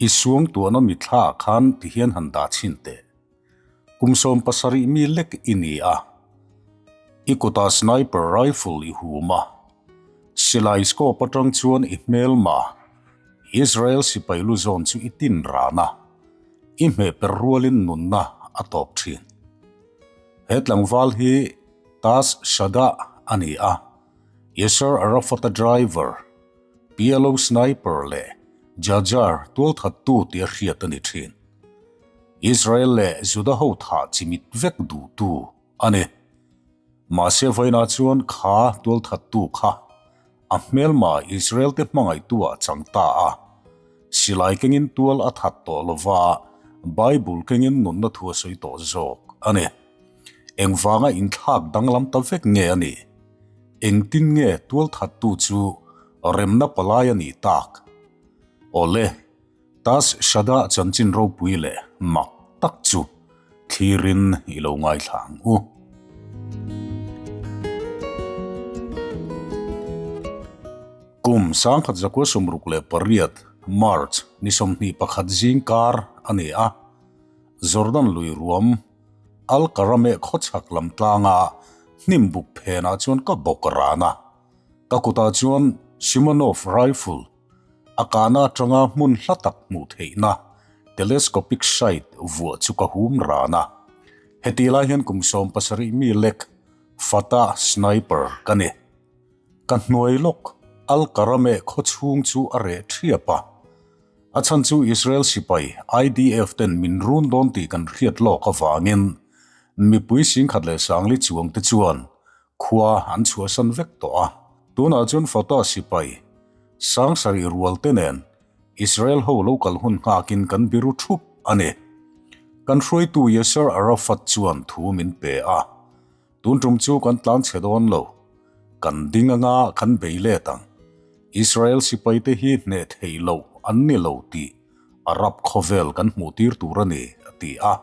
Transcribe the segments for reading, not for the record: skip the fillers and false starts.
I suangtuahna mitthla ah khan tihian han dah chhin teh. Kum 70 mi lek i ni a, i kutah sniper rifle i hum a, silai scope atang chuan i hmelma Israel sipai lu zawn chu i tin ran a, i hmeh per rualin nunna a tawp thin. He tlangval hi Taz Shada a ni a, Yasser Arafat-a driver, PLO sniper leh Jajar tualthattu tia hriat a ni thin. Israel leh Juda ho thah chimit vek duhtu a ni. Mahse vawiinah chuan kha tualthattu kha a hmelma Israel te hmangaihtu ah chang ta a. Silai kengin tual a that tawh lova Bible kengin nunna thu a sawi tawh zawk a ni. Engvanga inthlak danglam ta vek nge a nih? Engtin nge tualthattu chu remna palai a nih tak? Awle. Tas Shada chanchin ropui leh mak tak chu thlirin i lo ngaithla ang u. Kum 1968 March ni 21 zing kar a ni a, Jordan lui ruam Al-Karameh khawchhak lam tlanga hnim buk phenah chuan ka bawk ran a, ka kutah chuan Simonov rifle A kahna atanga hmun hla tak hmuh theihna telescopic sight vuah chu ka hum ran a. Heti lai hian kum 70 mi lek Fatah sniper ka ni. Ka hnuai lawk Al-Karameh khaw chhung chu a reh thiap a. A chhan chu Israel sipai IDF ten min run dawn tih kan hriat lawk avangin mipui 10,040 chuang te chuan Khua an chhuahsan vek tawh a, tunah chuan Fatah sipai 7000 rual te nen Israel ho lo kal hun nghakin kan biru thup a ni. Kan hruaitu Yasser Arafat chuan thu min pe a, tun tum chu kan tlan chhe dawn lo, kan ding anga kan bei let ang. Israel sipai te hi hneh theih loh an ni lo tih Arab khawvel kan hmuh tir tur a ni, a ti a.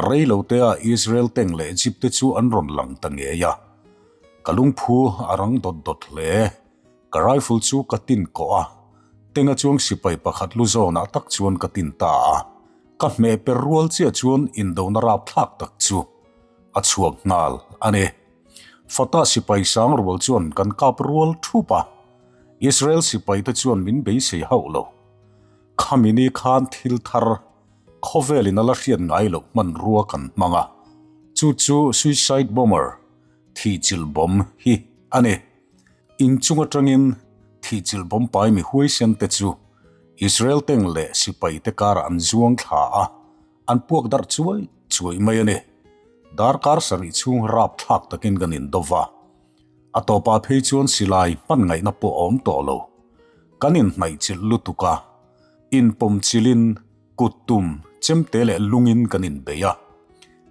Rei lo te ah Israel tank leh jeep te chu an rawn lang ta ngei a. Ka lungphu a rang dawt dawt hle. Ka rifle chu ka tin kawh a, tank a chuang sipai pakhat lu zawnah tak chuan ka tin ta a. Ka hmeh per rual chiah chuan indona rapthlak tak chu a chhuak nghal a ni. Fatah sipai sang rual chuan kan kap rual thup a. Israel sipai te chuan min beisei hauh lo. Khami ni khan thil thar Khawvelin a la hriat ngai loh hmanrua kan hmang a, chu chu suicide bomber, thihchilh bomb, hi a ni. Inchung atangin thihchilh bomb pai mi huaisen te chu Israel tank leh sipai te karah an zuang thla a, an puak darh chuai chuai mai a ni. Darkar sarih chhung rapthlak takin kan indo va, a tawpah phei chuan silai hman ngaihna pawh a awm tawh lo. Kan inhnaihchilh lutuk a. Inpawm chilin, kut tum, chemte leh lungin kan inbei a.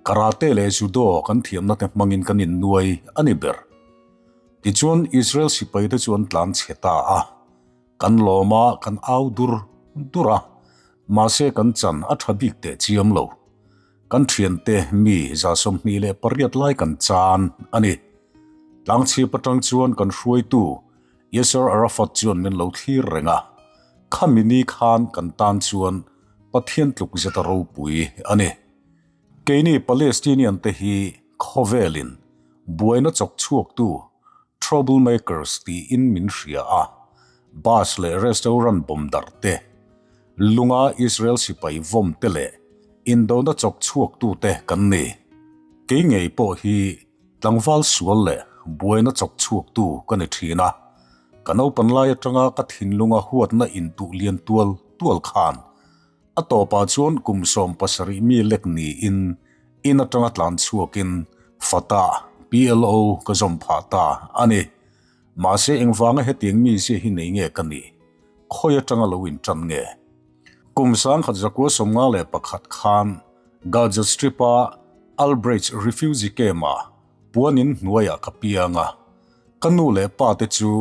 Karate leh judo kan thiamna te hmangin kan innuai a ni ber. Tichuan Israel sipaite chu an tlan chhe ta a. Kan lawm a, kan au dur dur a. Mahse kan chan a tha bik teh chiam lo. Kan thiante mi 28 lai kan chan a ni. Tlangchhip atang chuan kan hruaitu Yasser Arafat chuan min lo thlir reng a, khami ni khan kan tan chuan Pathian tluk zet a ropui a ni. Keini Palestinian te hi khawvelin buaina chawk chhuaktu, troublemakers, tiin min hria a, bus leh restaurant bomb darh te, lunga Israel sipai vawm te leh indona chawk chhuaktu te kan ni. Kei ngei pawh hi Tlangval sual leh buaina chawk chhuaktu ka ni thin a, ka naupan lai atanga ka thinlunga huatna intuh lian tual tual khan a tawpah chuan kum 70 mi lek niin in atanga tlan chhuakin Fatah, PLO, ka zawm phah ta a ni. Mahse engvanga hetiang mizia hi nei nge ka nih? Khawi atanga lo intan nge? Kum 1951 khan Gaza Strip-a Al Bureij Refugee Camp-ah puanin hnuaiah ka piang a. Ka nu leh pa te chu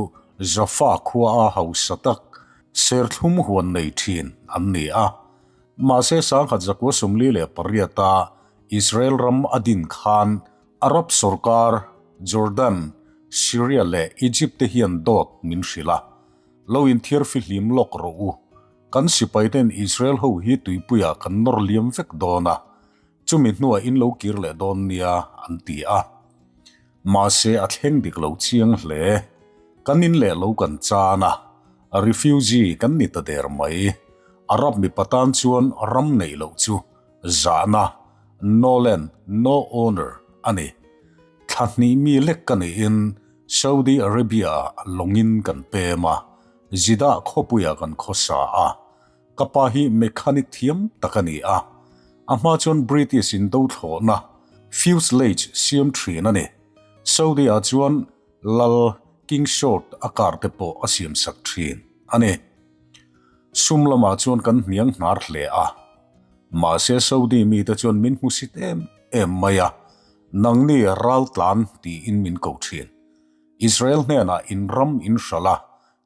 Jaffa khuaa hausa tak serthlum huan nei thin an ni a. Mahse 1948-a Israel ram a din khan Arab sorkar, Jordan, Syria leh Egypt te hian dawt min hrilh a, lo inthiar fihlim lawk rawh u. Kan sipaite'n Israel ho hi tuipuiah kan nawr liam vek dawn a, chumi hnuah in lo kir leh dawn nia an ti a. Mahse a thleng dik lo chiang hle. Kan in leh lo kan chan a, refugee kan ni ta der mai. Arab mipa tan chuan ram neih loh chu zahna, no land, no owner, a ni. Thla hnih mi lek ka niin Saudi Arabia-ah lawngin kan pem a, Jeddah khawpuiah kan khawsa a. Ka pa hi mechanic thiam tak a ni a, a hma chuan British in do thlawhna fuselage siam thin a ni. Saudi-ah chuan Lal King Saud a car te pawh a siam sak thin a ni. Sum lamah chuan kan hniang hnar hle a. Mahse Saudi mite chuan min hmusit em em mai a, nangni raltlan tiin min ko thin. Israel hnenah in ram in hralh a,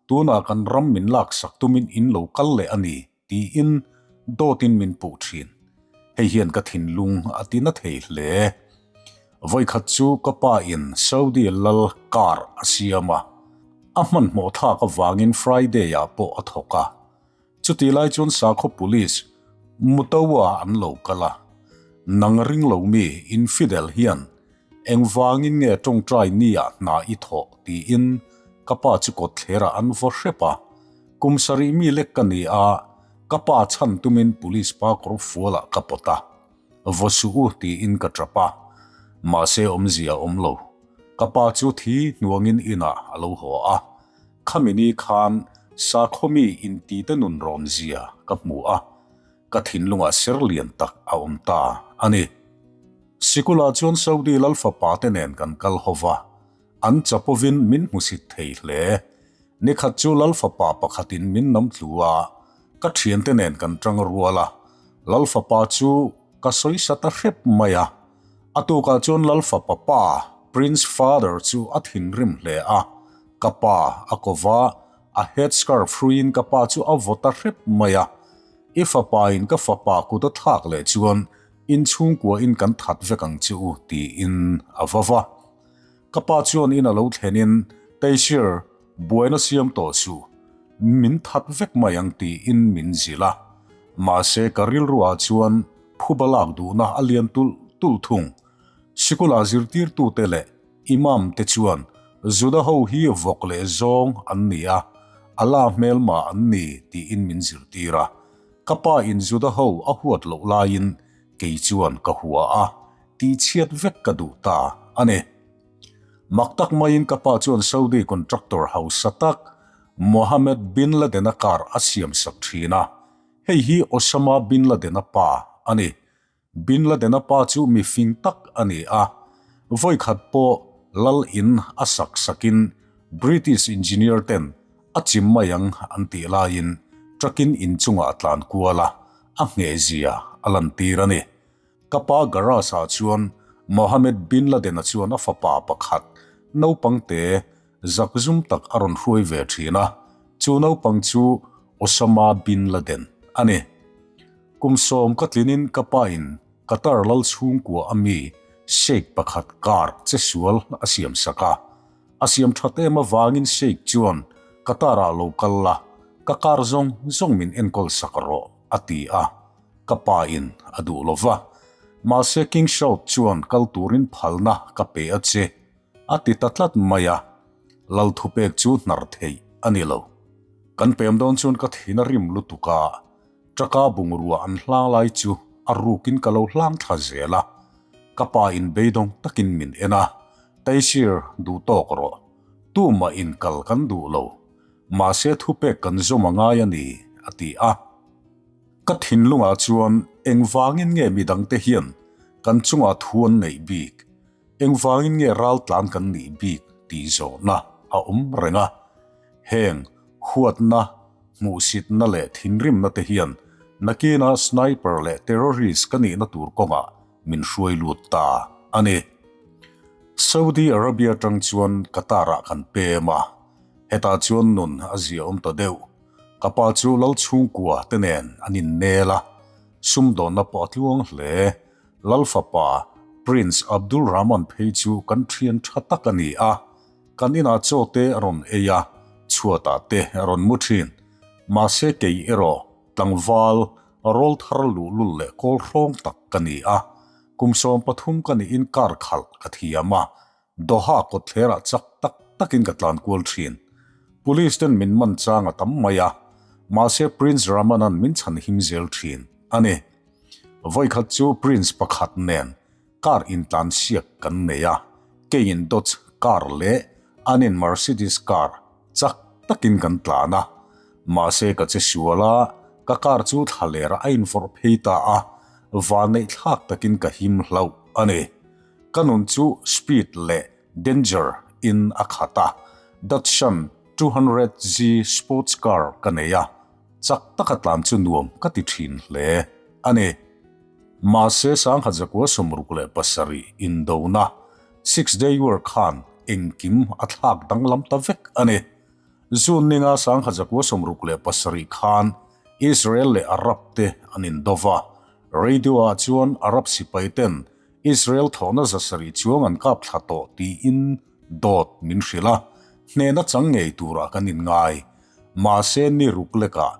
tunah kan ram min laksak tumin in lo kal leh a ni tiin dawtin min puh thin. Hei hian ka thinlung a ti na thei hle. Vawikhat chu ka pa in Saudi lal car a siam a, a hmanhmawh thlak avangin Friday ah pawh a thawk a. Chutih lai chuan sakhaw police Mutawa an lo kal a, Nang ring lo mi infidel hian engvangin nge tawngtai ni ah hna i thawh tiin ka pa chu kawtthlerah an vaw hrep a. Kum sarih mi lek ka ni a, ka pa chhan tumin police pa kawr fualah ka pawt a. Vaw suh u tiin ka tap a, mahse awmzia a awm lo. Ka pa chu thi hnuangin inah a lo haw a, khami ni khan sakhaw mi intite nun rawnzia ka hmu a, ka thinlungah ser lian tak a awm ta a ni. Sikulah chuan Saudi Lalfapa te nen kan kal ho va, an chapovin min hmusit thei hle. Nikhat chu Lalfapa pakhatin min nam tlu a, ka thiante nen kan tang rual a, Lalfapa chu ka sawisa ta hrep mai a. A tukah chuan Lalfapa pa, Prince Father, chu a thinrim hle a, ka pa a ko va, a headscarf hruiin ka pa chu a vaw ta hrep mai a. I fapain ka fapa kut a thlak leh chuan inchhungkuain kan that vek ang che u tiin a va va. Ka pa chuan in a lo thlenin, Taysir, buaina siam tawh suh, min that vek mai ang tiin min zilh a. Mahse ka rilruah chuan phuba lak duhna a lian tulh tulh thung. Sikula zirtirtute leh Imam te chuan Juda ho hi vawk leh zawng an ni a, Allah hmelma an ni tiin min zirtir a. Ka pa in Juda ho a huat loh laiin kei chuan ka hua a, tihchhiat vek ka duh ta a ni. Mak tak maiin ka pa chuan Saudi contractor hausa tak Mohammed bin Laden-a car a siamsak thin a, hei hi Osama bin Laden-a pa a ni. Bin Laden-a pa chu mi fing tak a ni a, vawikhat pawh lal in a sak sakin British engineer ten a chim mai ang an tih laiin truck-in inchungah a tlan kual a, a nghehzia a lantir a ni. Ka pa garage-ah chuan Mohammed bin Laden-a chuan a fapa pakhat, naupang te zakzum tak a rawn hruai ve thin a, chu naupang chu Osama bin Laden a ni. Kum sawm ka tlinin ka pain Qatar lal chhungkua a mi Sheikh pakhat car che sual a siam sak a. A siam that em avangin Sheikh chuan Qatar-ah lo kal la, ka car zawng zawng min enkawl sak rawh a ti a. Ka pa in a duh lo va, mahse King Saud chuan kal turin phalna ka pe a che, a ti ta tlat mai a. Lal thupek chu hnar theih a ni lo. Kan pem dawn chuan ka thin a rim lutuk a, truck-a bungrua an hlang lai chu a rukin ka lo hlang thla zel a. Ka pa in beidawng takin min en a, Taisir, duh tawk rawh. Tumah in kal kan duh lo. Mahse thupek kan zawm a ngai a ni, a ti a. Ka thinlungah chuan engvangin nge midangte hian kan chungah thu an neih bik, engvangin nge raltlan kan nih bik tih zawhna a awm reng a. Heng huatna, hmuhsitna leh thinrimna te hian nakina sniper leh terrorist ka nihna tur kawngah min hruai lut ta a ni. Saudi Arabia tang chuan Qatar-ah kan pem a, hetah chuan nun a ziaawm ta deuh. Ka pa chu lal chhungkua te nen an innel a, sumdawnna pawh a tluang hle. Lal fapa Prince Abdul Rahman phei chu kan thian tha tak a ni a, kan inah chaw te a rawn ei a, chhuatah te a rawn mu thin. Mahse kei erawh. Tlangval, rawlthar luhlul leh kawl hrawng tak ka ni a. Kum 13 ka niin car khalh ka thiam a, Doha kawtthlerah chak tak takin ka tlan kual thin. Police ten min man chang a tam mai a, mahse Prince Ramanan min chhan him zel thin a ni. Vawikhat chu Prince pakhat nen car intlan siak kan nei a, keiin Dodge car leh anin Mercedes car chak takin kan tlan a. Mahse ka che sual a, ka car chu thlalerah a invawrh phei ta a, vanneih thlak takin ka him hlauh a ni. Ka nun chu speed leh danger in a khat a, Datsun 200Z sports car ka nei a, chak taka tlan chu nuam ka ti thin hle a ni. Mahse 1967 indona Six Day War khan engkim a thlak danglam ta vek a ni. June ninga 1967 khan Israel leh Arab te an indo va, radio ah chuan Arab sipai ten Israel thawhna 700 chuang an kap thla tawh tiin dawt min hrilh a, hnehna chang ngei turah kan inngai. Mahse ni ruk lekah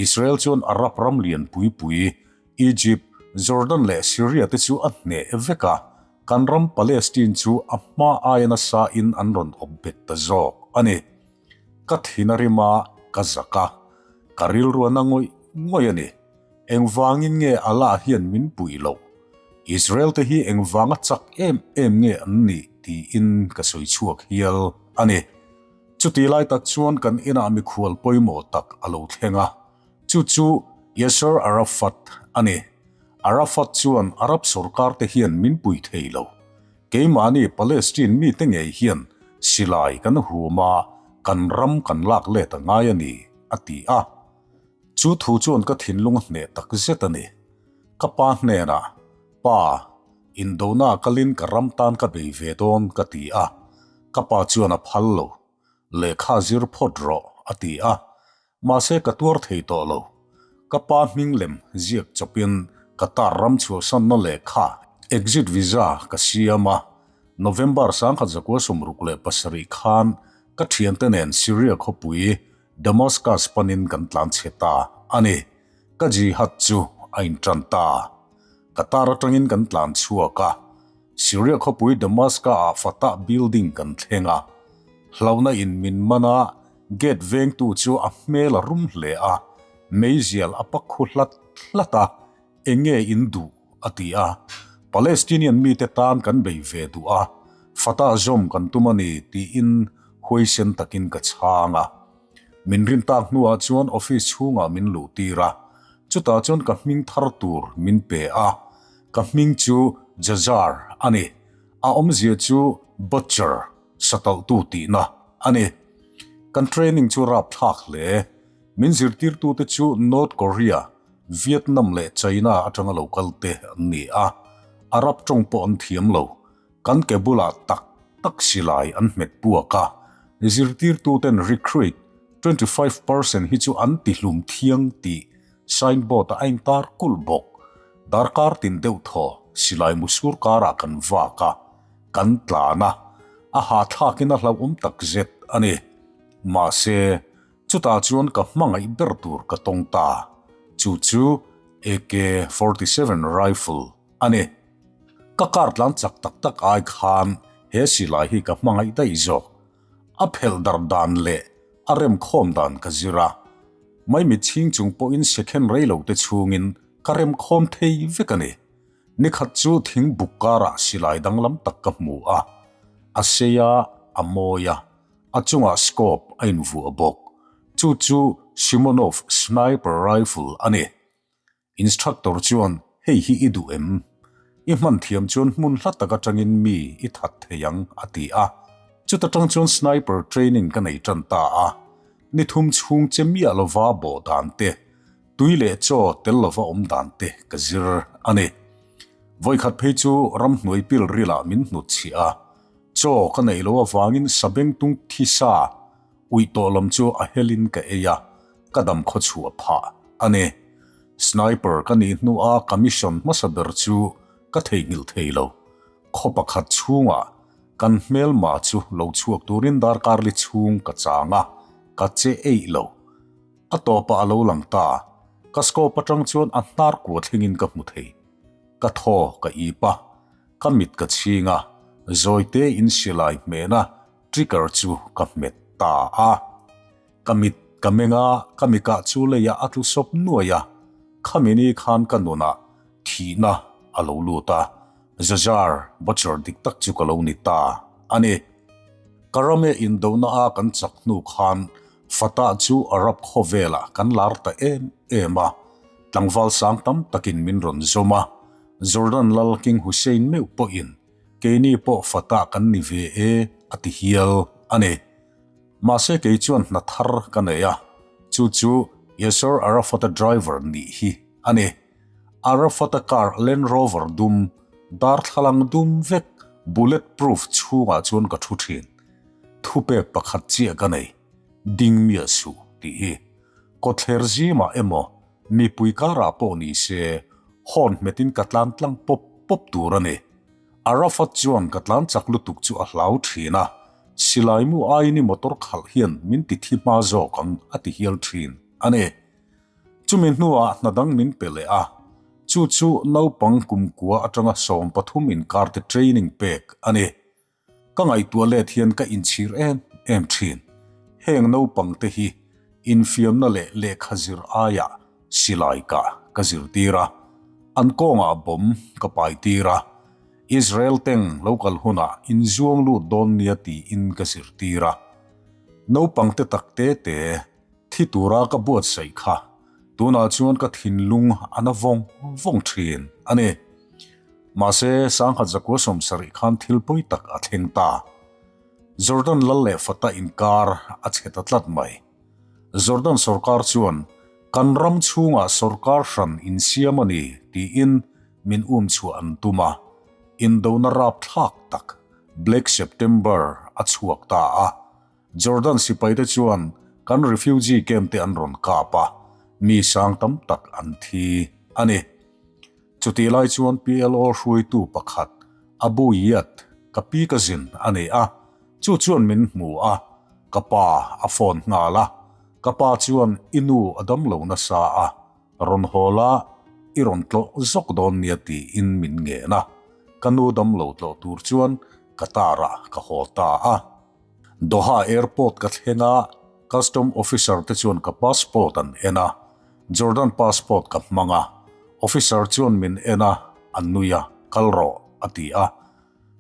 Israel chuan Arab ram lian pui pui Egypt, Jordan leh Syria te chu a hneh vek a, kan ram Palestine chu a hma aia nasa in an rawn awp bet ta zawk a ni. Ka thin a rim a, ka zak a, ka rilruan a ngawih ngawih a ni. Engvangin nge Allah hian min puih loh? Israel te hi engvanga chak em em nge an nih tiin ka sawi chhuak hial a ni. Chuti lai tak chuan kan inah mikhual pawimawh tak a lo thleng a, chu chu Yasser Arafat a ni. Arafat chuan Arab sorkar te hian min pui thei lo. Keimahni Palestine mite ngei hian silai kan hum a, kan ram kan lak let a ngai a ni, a ti a. Chu thu chuan ka thinlung a hneh tak zet a ni. Ka pa hnenah, Pa, indona kalin ka ram tan ka bei ve dawn, ka ti a. Ka pa chuan a phal lo. Lehkha zir phawt rawh, a ti a. Mahse ka tuar thei tawh lo. Ka pa hming lem ziak chawpin Qatar ram chhuahsanna lehkha, exit visa, ka siam a. November 1967 khan ka thiante nen Syria khawpui Damascus panin kan tlan chhe ta a ni. Ka jihad chu a intan ta. Qatar atangin kan tlan chhuak a. Syria khawpui Damascus-ah Fatah building kan thleng a. Hlauhna in min man a, gate vengtu chu a hmel a rum hle a, meizial a pak khu hlat hlat a, Eng nge in duh? a ti a. Palestinian mite tan kan bei ve duh a, Fatah zawm kan tum a ni tiin huaisen takin ka chhang a. Min rin tak hnuah chuan office chhungah min luh tir a, chutah chuan ka hming thar tur min pe a, ka hming chu Jazar a ni. A awmzia chu Butcher, satalhtu tihna a ni. Kan training chu rapthlak hle. Min zirtirtute chu North Korea, Vietnam leh China atanga lo kal te an ni a, Arab tawng pawh an thiam lo. Kan ke bulah tak tak silai an hmet puak a, zirtirtuten recruit 25% hi chu an tihlum thiang tih signboard-ah a intar kulh bawk. Darkar tin deuh thaw silai musur karah kan vak a, kan tlan a, a hahthlakin a hlauhawm takzet a ni. Mahse, Chutah chuan ka hmangaih ber tur ka tawng ta, chu chu AK 47 rifle a ni. Ka car tlan chak tak tak ai khan he silai hi ka hmangaih daih zawk. A phelh darh dan leh a remkhawm dan ka zir a, maimit chhing chung pawhin second rei lo te chhungin ka remkhawm thei vek a ni. Nikhat chu thing buk karah silai danglam tak ka hmu a, a sei a, a mawi a, A chungah scope a invuah bawk. Chu chu Simonov sniper rifle a ni. Instructor chuan hei hi i duh em? I hman thiam chuan hmun hla tak atangin mi i that thei ang a ti a. Chuta tang chuan sniper training ka nei tan ta a. Ni thum chhung che miah lova bawh dan te, tui leh chaw tel lova awm dan te ka zir a ni. Vawikhat phei chu ramhnuai pil rilah min hnutchhiah a. Chaw ka neih loh avangin sabengtung thisa uih tawh lam chu a helin ka ei a, ka dam khaw chhuah phah a ni. Sniper ka nih hnua ka mission hmasa ber chu ka theihnghilh thei lo. Khaw pakhat chhungah kan hmelma chu lo chhuak turin darkar li chhung ka chang a, ka che eih lo. A tawpah a lo lang ta. Ka scope atang chuan a hnar kua thlengin ka hmu thei. Ka thaw ka ip a, ka mit ka chhing a, zawite in silai hmehna trigger chu ka hmet ta a. Ka mit ka meng a, ka mikah chu leiah a tlu sawp nuai a, khami ni khan ka nunah thihna a lo lut a, Jajar butcher dik tak chu ka lo ni ta a ni. Ka rame indona a kan chak hnu khan Fatah chu Arab khawvelah kan lar ta em em a, tlangval sang tam takin min rawn zawm a, Jordan lal King Hussein meuh pawhin keini pawh Fatah kan ni ve e a ti hial a ni. Mahse kei chuan hna thar ka nei a, chu chu Yasser Arafat-a driver nih hi a ni. Arafat-a car Land Rover dum, darthlalang dum vek, bullet proof chhungah chuan ka thu thin. Thupek pakhat chiah ka nei, ding miah suh tih hi. Kawtthler zimah emaw, mipui karah pawh ni se, horn hmetin ka tlan tlang pawp pawp tur a ni. Arafat chuan ka tlan chak lutuk chu a hlau thin a, silai mu aiin i motor khalh hian min ti thi hma zawk ang a ti hial thin a ni. Chumi hnuah hna dang min pe leh a, chu chu naupang kumkua atanga 13 inkarte training pek a ni. Ka ngaihtuah let hian ka inchhir em em thin. Heng naupang te hi infiamna leh lehkha zir aiah silai kah ka zirtir a, an kawngah bomb ka pai tir a, Israel teng lo kal hunah inzuang lut dawn nia tiin ka zirtir a. Naupang te tak te te thi tura ka buatsaih kha tunah chuan ka thinlung a na vawng vawng thin a ni. Mahse, 1970 khan thil pawi tak a thleng ta. Jordan lal leh Fatah inkar a chhe ta tlat mai. Jordan sorkar chuan kan ram chhungah sorkar hran insiam a ni tiin min um chhuah an tum a, indona rapthlak tak Black September a chhuak ta a. Jordan sipaite chuan kan refugee camp te an rawn kap a, mi sang tam tak an thi a ni. Chutih lai chuan PLO hruaitu pakhat Abu Iyad ka pi ka zin a nei a, chu chuan min hmu a, ka pa a phone nghal a, ka pa chuan i nu a dam lo nasa a, rawn haw la i rawn tlawh zawk dawn nia tiin min ngen a, ka nu dam lo tlawh tur chuan Qatar-ah ka haw ta a. Doha Airport ka thleng a, Custom Officer te chuan ka passport an en a, Jordan passport ka hmang a, Officer chuan min en a, a nui a, kal rawh a ti a.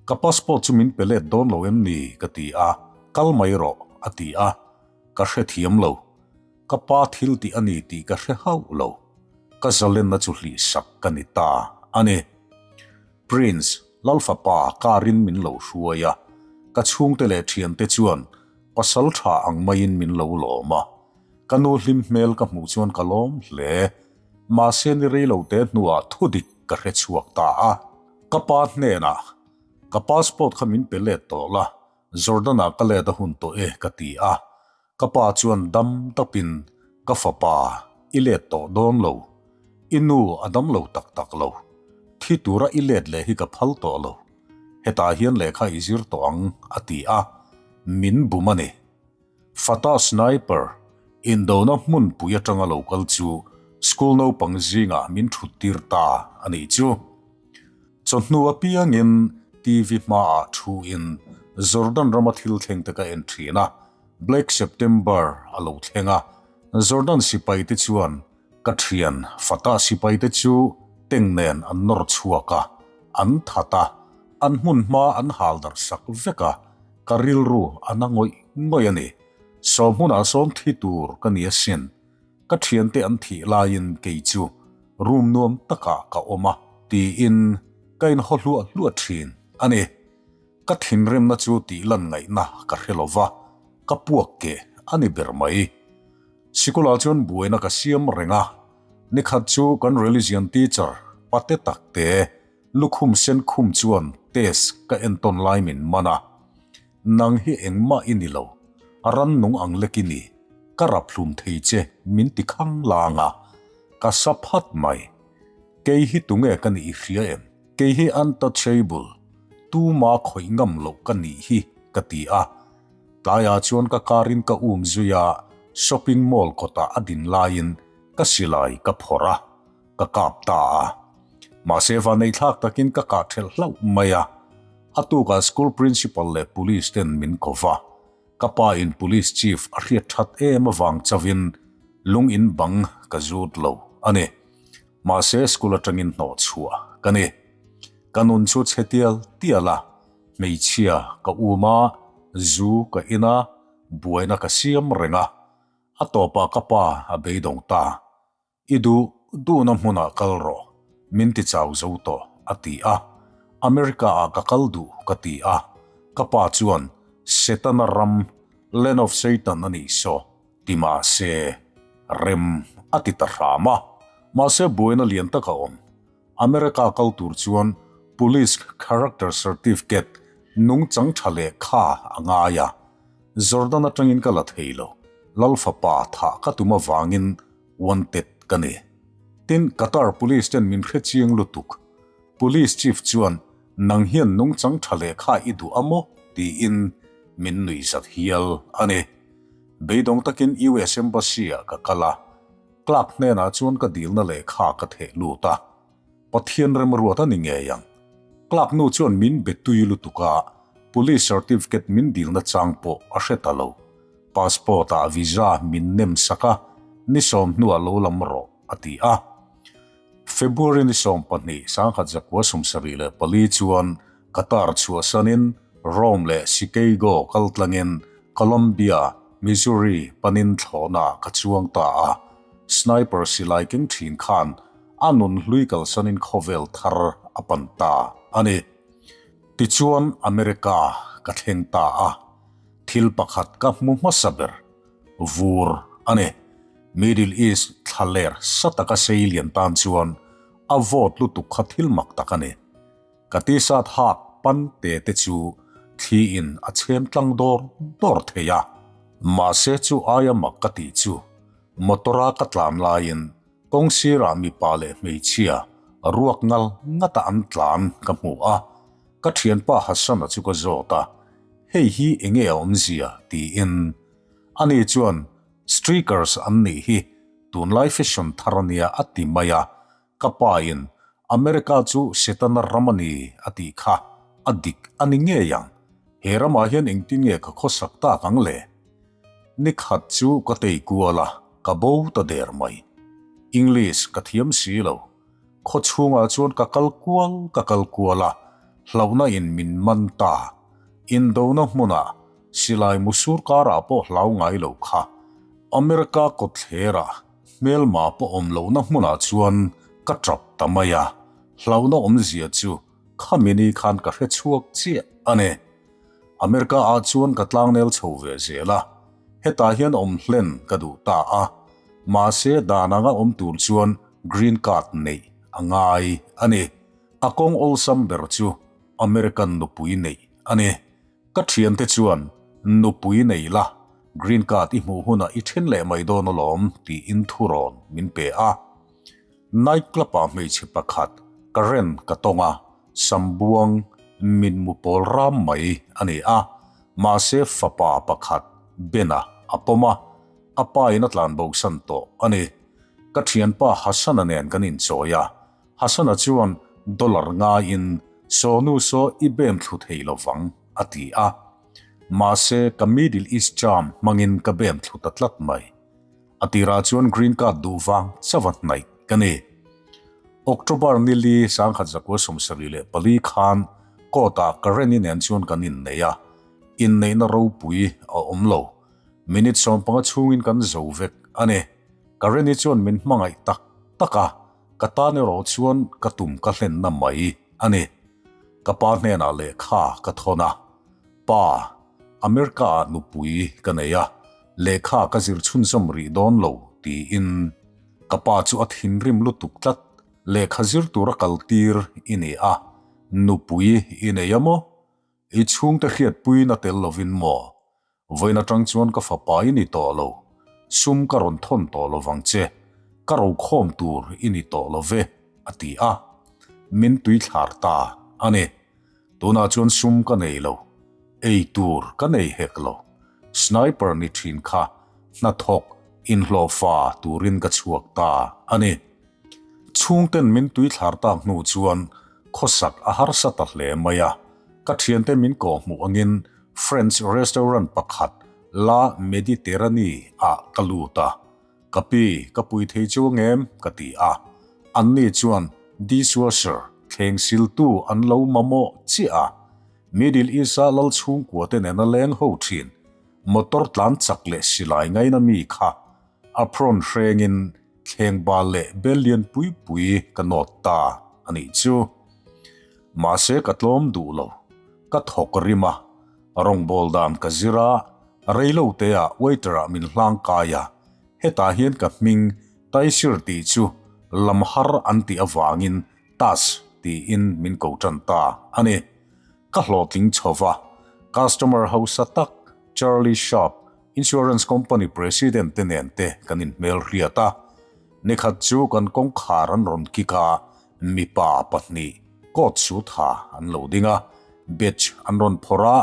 Ka passport chu min pe let dawn lo em ni? ka ti a, kal mai rawh a ti a, ka hrethiam lo. Ka pa thil tih a ni tih ka hre hauh lo. Ka zalenna chu hlih sak ka ni ta a ni. Prince, Lalfapa karin min lo hruai a, ka chhungte leh thiante chuan pasal tha ang maiin min lo lawm a. Ka nu hlim hmel ka hmuh chuan ka lawm hle. Mahse ni rei lo te hnuah thudik ka hre chhuak ta a. Ka pa hnenah, Ka passport kha min pe let tawh la, Jordan-ah ka let a hun tawh e ka ti a. Ka pa chuan dam dapin, Ka fapa, i let tawh dawn lo. I nu a dam lo tak tak lo. Thi tura i let leh hi ka phal tawh lo. Hetah hian lehkha i zir tawh ang, a ti a. Min bum a ni. Fatah Sniper, indona hmunpui atanga lo kal chu school naupang zingah min thuttir ta a nih chu. Chawhnu apiangin TV hmaah thuin Jordan rama thil thleng te ka en thin a, Black September a lo thleng a, Jordan sipaite chuan ka thian Fatah sipaite chu tank nen an nawr chhuak a, an that a, an hmun hma an hal darh sak vek a, ka rilru a na ngawih ngawih a ni. Saw hmunah sawn thi tur ka ni asin. Ka thiante an thih laiin kei chu room nuam takah ka awm a tiin ka inhaw hluah hluah thin a ni. Ka thinrimna chu tih lan ngaihna ka hre lo va, ka puak keh a ni ber mai. Sikula chuan buaina ka siam reng a, nikhat chu kan religion teacher pate takte lukhum sen khum chuan test ka entawn lai min man a. Nang hi engmah i ni lo, a rannung ang lek i ni, ka rap hlum thei che min ti khang lang a, ka sa phat mai. Kei hi tunge ka nih i hria em? Kei hi untouchable, tuma khawih ngam loh ka nih hi ka ti a. Tlaiah chuan ka car in ka um zui a, shopping mall kawtah a din laiin. Ka silai ka phawrh a, ka kap ta a. Mahse vanneithlak takin ka kah thelh hlauh mai a. A tukah school principal leh police ten min ko va. Ka pa in police chief a hriat that em avang chauhin lung in bang ka zut lo a ni. Mahse school atangin hnawh chhuah ka ni. Ka nun chu chhe tial tial a, hmeichhia ka um a, zu ka in a, buaina ka siam reng a. A tawpah ka pa a beidawng ta. I duh duhna hmunah kal rawh, min ti chau zo tawh, a ti a. America-ah ka kal duh ka ti a. Ka pa chuan, Setana ram, Land of Satan a nih saw, ti mah se, rem a ti ta hram a. Mahse buaina lian tak a awm. America kal tur chuan Police Character Certificate nungchang tha leh kha a ngai a. Jordan atangin ka la thei lo, Lal fapa thah ka tum avangin wanted ka ni. Tin, Qatar police ten min hre chiang lutuk. Police chief chuan nang hian nungchang tha lehkha i duh a maw? tiin min nuih zat hial a ni. Beidawng takin US Embassy ah ka kal a, clerk hnenah chuan ka dilna lehkha ka theh lut a. Pathian remruat a ni ngei ang. Clerk nu chuan min be tui lutuk a, police certificate min dilna chang pawh a hre ta lo. Passport ah visa min nem sak a, ni sawm hnuah lo lam rawh a ti a. February ni 12, 1974 chuan Qatar chhuahsanin Rome leh Chicago kaltlangin Columbia, Missouri panin thlawhnaah ka chuang ta a. Sniper silai keng thin khan a nun hlui kalsanin khawvel thar a pan ta a ni. Tichuan America ka thleng ta a, thil pakhat ka hmu hmasa ber, vur a ni. Middle East thlaler sa taka sei lian tan chuan a vawt lutuk kha thil mak tak a ni. Ka t-shirt hak pan te te chu thli in a chhem tlang dawr dawr thei a, mahse chu aia mak ka tih chu motor-a ka tlan laiin Kawng sirah mipa leh hmeichhia ruak ngal ngata an tlan ka hmu a, ka thianpa Hassan-a chu ka zawt a, hei hi enge a awmzia tiin. Ani chuan Streakers an nih hi tunlai fashion thar ania a ti mai a, ka pa in America chu Setana ram a ni a tih kha a dik a ni ngei ang, he ramah hian engtin nge ka khawsak tak ang le? Ni khat chu ka tei kual a, ka bo ta der mai. English ka thiam si lo. Khaw chhungah chuan ka kal kual ka kal kual a, hlauhna in min man ta. Indona hmunah silai musur karah pawh hlau ngai lo kha. America kawtthlerah hmelma pawh awm lohna hmunah chuan ka tap ta mai a, hlauhna awmzia chu khami ni khan ka hre chhuak chiah a ni. America ah chuan ka tlangnel chho ve zel a, hetah hian awm hlen ka duh ta a, mahse dan anga awm tur chuan green card neih a ngai a ni. A kawng awlsam ber chu American nupui neih a ni. Ka thiante chuan nupui nei la, green card i hmuh hunah i then leh mai dawn alawm tiin thurawn min pe a. Night club ah hmeichhe pakhat Karen ka tawng a, Sambuang min mu pawl ram mai a ni a, mahse fapa pakhat Bena a pawm a, a pa in a tlan bo san tawh a ni. Ka thianpa Hassan-a nen kan inchawi a, Hassan-a chuan dollar ngaiin Sawnu saw i bem thlu thei lovang a ti a, mahse ka Middle East charm hmangin ka bem thlu ta tlat mai. A tirah chuan green card duh vang chauha hnaih ka ni. October ni li 1974 khan court-ah Karen-i nen chuan kan innei a, inneihna ropui a awm lo. Minute 15 chhungin kan zo vek a ni. Karen-i chuan min hmangaih tak tak a, ka tan erawh chuan ka tum ka hlenna mai a ni. Ka pa hnenah lehkha ka thawn a, Pa, America-ah nupui ka nei a, lehkha ka zir chhunzawm rih dawn lo tiin ka pa chu a thinrim lutuk tlat, lehkha zir tura kal tir i ni a, nupui i nei a maw? I chhungte hriatpuiin a tel lovin maw? Vawiin atang chuan ka fapa i ni tawh lo, sum ka rawn thawn tawh lovang che, ka rokhawm tur i ni tawh lo ve, a ti a, min tuithlar ta a ni. Tunah chuan sum ka nei lo, ei tur ka nei hek lo. Sniper ni thin kha hnathawk Inhlawhfa turin ka chhuak ta a ni. Chhungten min tuithlar tak hnu chuan khawsak a harsa ta hle mai a, ka thiante min kawhhmuh angin French restaurant pakhat La Mediterranee ah ka lut a. Ka pi, ka pui thei chu angem? ka ti a. Anni chuan dishwasher, thleng siltu an lo mamawh chiah a. Middle East-a lal chhungkua te nena leng ho thin, motor tlan chak leh silai ngaina mi kha apron hrengin thleng bal leh bel lian pui pui ka nawt ta a nih chu. Mahse ka tlawm duh lo, ka thawk rim a, rawngbâwl dan ka zir a, reilo teah waiter-ah min hlang kai a, hetah hian ka hming Taisir tih chu lam har an tih avangin Tas tiin min ko tan ta a ni. Ka hlawhtling chho va, customer hausa tak Charlie Sharp, insurance company president te nen te kan inhmel hriat a. Nikhat chu kan kawngkhar an rawn kik a, mipa pahnih coat suit ha an lo ding a, badge an rawn phawrh a,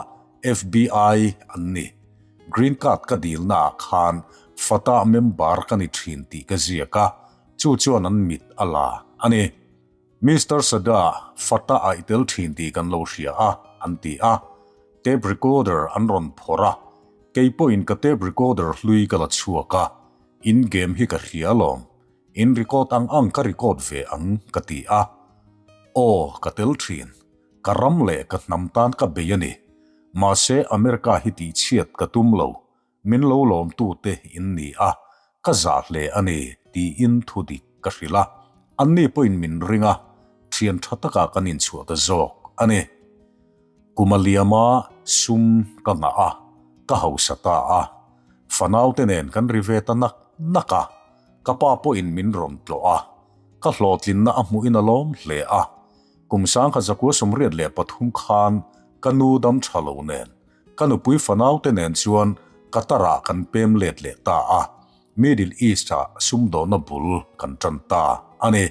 FBI an ni. Green card ka dilnaah khan Fatah member ka ni thin tih ka ziak a, Chu chuan an mit a la a ni. Mister Sada, Fata a i tel thin tih kan lo hria a, an ti a. Tape recorder an rawn phawrh a. Kei pawhin ka tape recorder hlui ka la chhuak a. In game hi ka hria alawm. In record ang ang ka record ve ang, ka ti a. Aw, ka tel thin. Ka ram leh ka hnam tan ka bei a ni. Mahse, America hi tihchhiat ka tum lo. Min lo lawmtute in ni a, ka zah hle a ni, tiin thu dik ka hrilh a. Anni pawhin min ring a, thian tha takah kan inchhuah ta zawk a ni. Kum a liam a, sum ka ngah a, ka hausa ta a. Fanaute nen kan ri ve ta nak nak a, ka pa pawhin min rawn tlawh a, ka hlawhtlinna a hmuhin a lawm hle a. Kum 1983 khan ka nu dam tha lo nen Ka nupui fanaute nen chuan Qatar-ah kan pem let leh ta a, Middle East-ah sumdawhna bul kan tan ta a ni.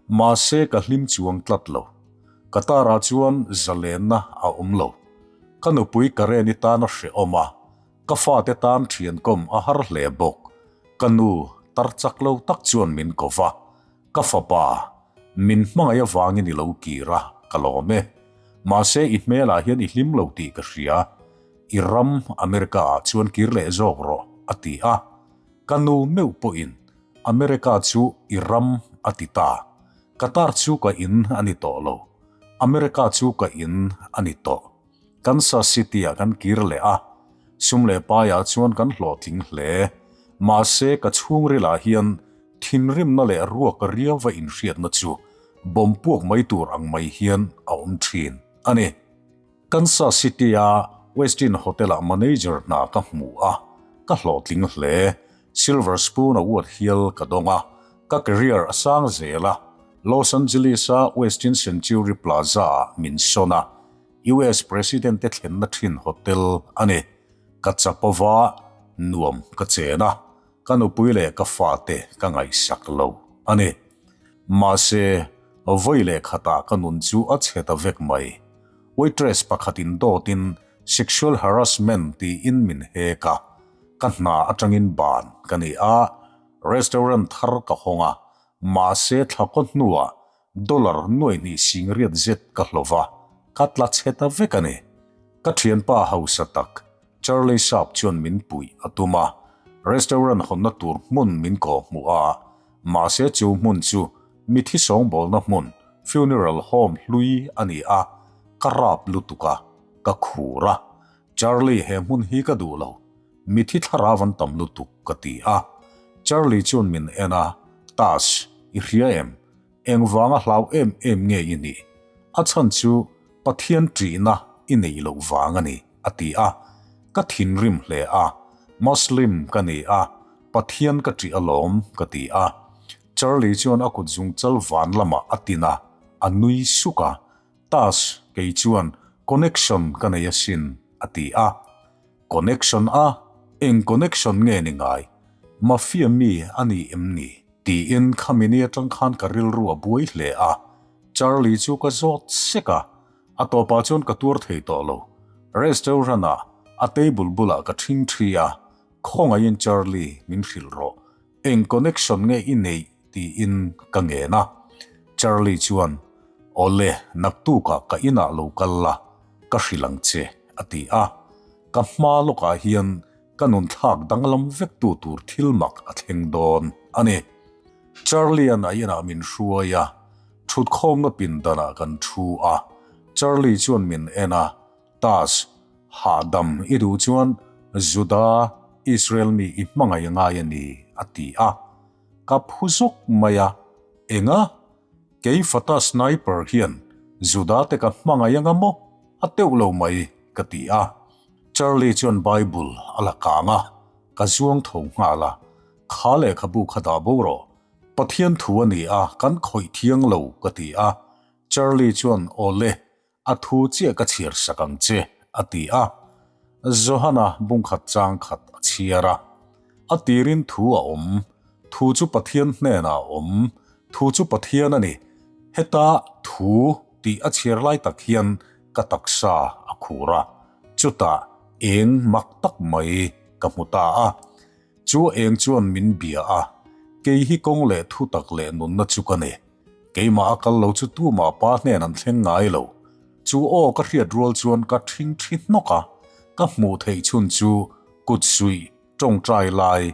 Mahse ka hlim chuang tlat lo. Qatar-ah chuan zalenna a awm lo. Ka nupui Karen-i tan a hrehawm a, ka fate tan thiankawm a har hle bawk. Ka nu tar chak lo tak chuan min ko va, Ka fapa, min hmangaih avangin i lo kir a, ka lawm e. Mahse i hmelah hian i hlim lo tih ka hria. I ram, America ah chuan kir leh zawk rawh, a ti a. Ka nu meuh pawhin, America chu i ram, a ti ta. Qatar chu ka in a ni tawh lo. America chu ka in a ni tawh. Kansas City-ah kan kir leh a, sum leh paiah chuan kan hlawhtling hle. Mahse, ka chhungrilah hian thinrimna leh ruak riauva inhriatna chu bawm puak mai tur ang mai hian a awm thin a ni. Kansas City-a Westin Hotel-ah manager hna ka hmu a, ka hlawhtling hle. Silver Spoon Award hial ka dawng a, ka career a sang zel a, Los Angeles-a Westin Century Plaza-ah min sawn a, US President te thlenna thin hotel a ni. Ka chapova nuam ka chen a, ka nupui leh ka fate ka ngaihsak lo a ni. Mahse, vawi leh khatah ka nun chu a chhe ta vek mai. Waitress pakhatin dawtin sexual harassment tiin min hek a, ka hna atangin ban ka ni a, restaurant thar ka hawng a, mahse thla kaw hnuah Dollar nuai hnih singriat zet ka hlo va, ka tla chhe ta vek a ni. Ka thianpa hausa tak, Charlie Sharp chuan min puih a tum a, restaurant hawnna tur hmun min kawhhmuh a, mahse chu hmun chu mithi sawngbawlna hmun, funeral home, hlui a ni a, ka rap lutuk a, ka khur a. Charlie he hmun hi ka duh lo, mithi thlarau an tam lutuk ka ti a. Charlie chuan min en a, Tash, i hria em? Engvanga hlau em em nge i nih? A chhan chu Pathian ṭihna i neih loh vang a ni, a ti a. Ka thinrim hle a, Muslim ka ni a, Pathian ka ṭih alawm, ka ti a. Charlie chuan a kut zungchal van lamah a tin a, a nui suk a. Tash, kei chuan connection ka nei asin, a ti a. Connection a? Eng connection nge ni ngai? Mafia mi a ni em ni? Tiin khami ni atang khan ka rilru a buai hle a. Charlie chu ka zawt sek a, a tawpah chuan ka tuar thei tawh lo. Restaurant ah a table bulah ka thing thi a. Khawngaihin Charlie min hrilh rawh, eng connection nge i neih tiin ka ngen a. Charlie chuan, Awle, naktukah ka inah lo kal la, ka hrilh ang che, a ti a. Ka hma lawkah hian ka nun thlak danglam vek tu tur thil mak a thleng dawn a ni. Charlie-a'n a inah min hruai a, thutkhawmna pindanah kan thu a. Charlie chuan min en a, Tas, hahdam i duh chuan Juda, Israel mi i hmangaih ngai a ni, a ti a. Ka phu zawk mai a, Enga? Kei Fatah Sniper hian Juda te ka hmangaih anga maw? A teuh lo mai, ka ti a. Charlie chuan Bible a la kang a, ka zuang tho nghal a. Kha lehkhabu kha dah bo rawh. Pathian thu a ni a, kan khawih thiang lo, ka ti a. Charlie chuan, Aw le, A thu chiah ka chhiar sak ang che, a ti a. Johana bungkhat chang khat a chhiar a. A tirin thu a awm, thu chu Pathian hnenah a awm, thu chu Pathian a ni. Heta thu tih a chhiar lai tak hian ka taksa a khur a, chutah eng mak tak mai ka hmu ta a. Chu eng chuan min bia a, kei hi kawng leh thu tak leh nunna chu ka ni. Keimah a kal lo chu tumah pa hnen an thleng ngai lo. Chu aw ka hriat rual chuan ka ṭhing ṭhi hnawk a, ka hmuh theih chhun chu kut suih ṭawngṭai lai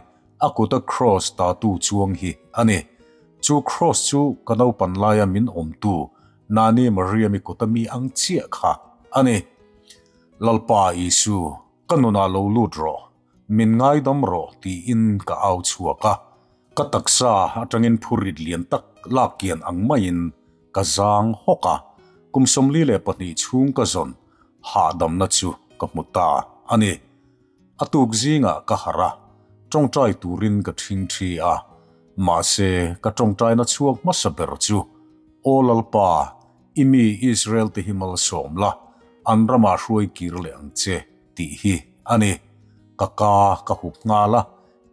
a kuta kraws tatu chuang hi a ni. Chu kraws chu ka naupan laia min awmtu Nani Mariami kuta mi ang chiah kha a ni. Lalpa Isu, ka nunah lo lut rawh. Min ngaidam rawh tiin ka au chhuak a, ka taksa atangin phurit lian tak lak kian ang maiin ka zang hawk a, kum 42 chhung ka zawn hahdamna chu ka hmu ta a ni. A tuk zingah ka harh a, tawngtai turin ka thingthi a, mahse ka tawngtaina chhuak hmasa ber chu, Aw Lalpa, i mi Israel te hi malsawm la, an ramah hruai kir leh ang che. Tih hi a ni. Ka ka ka hup nghal a,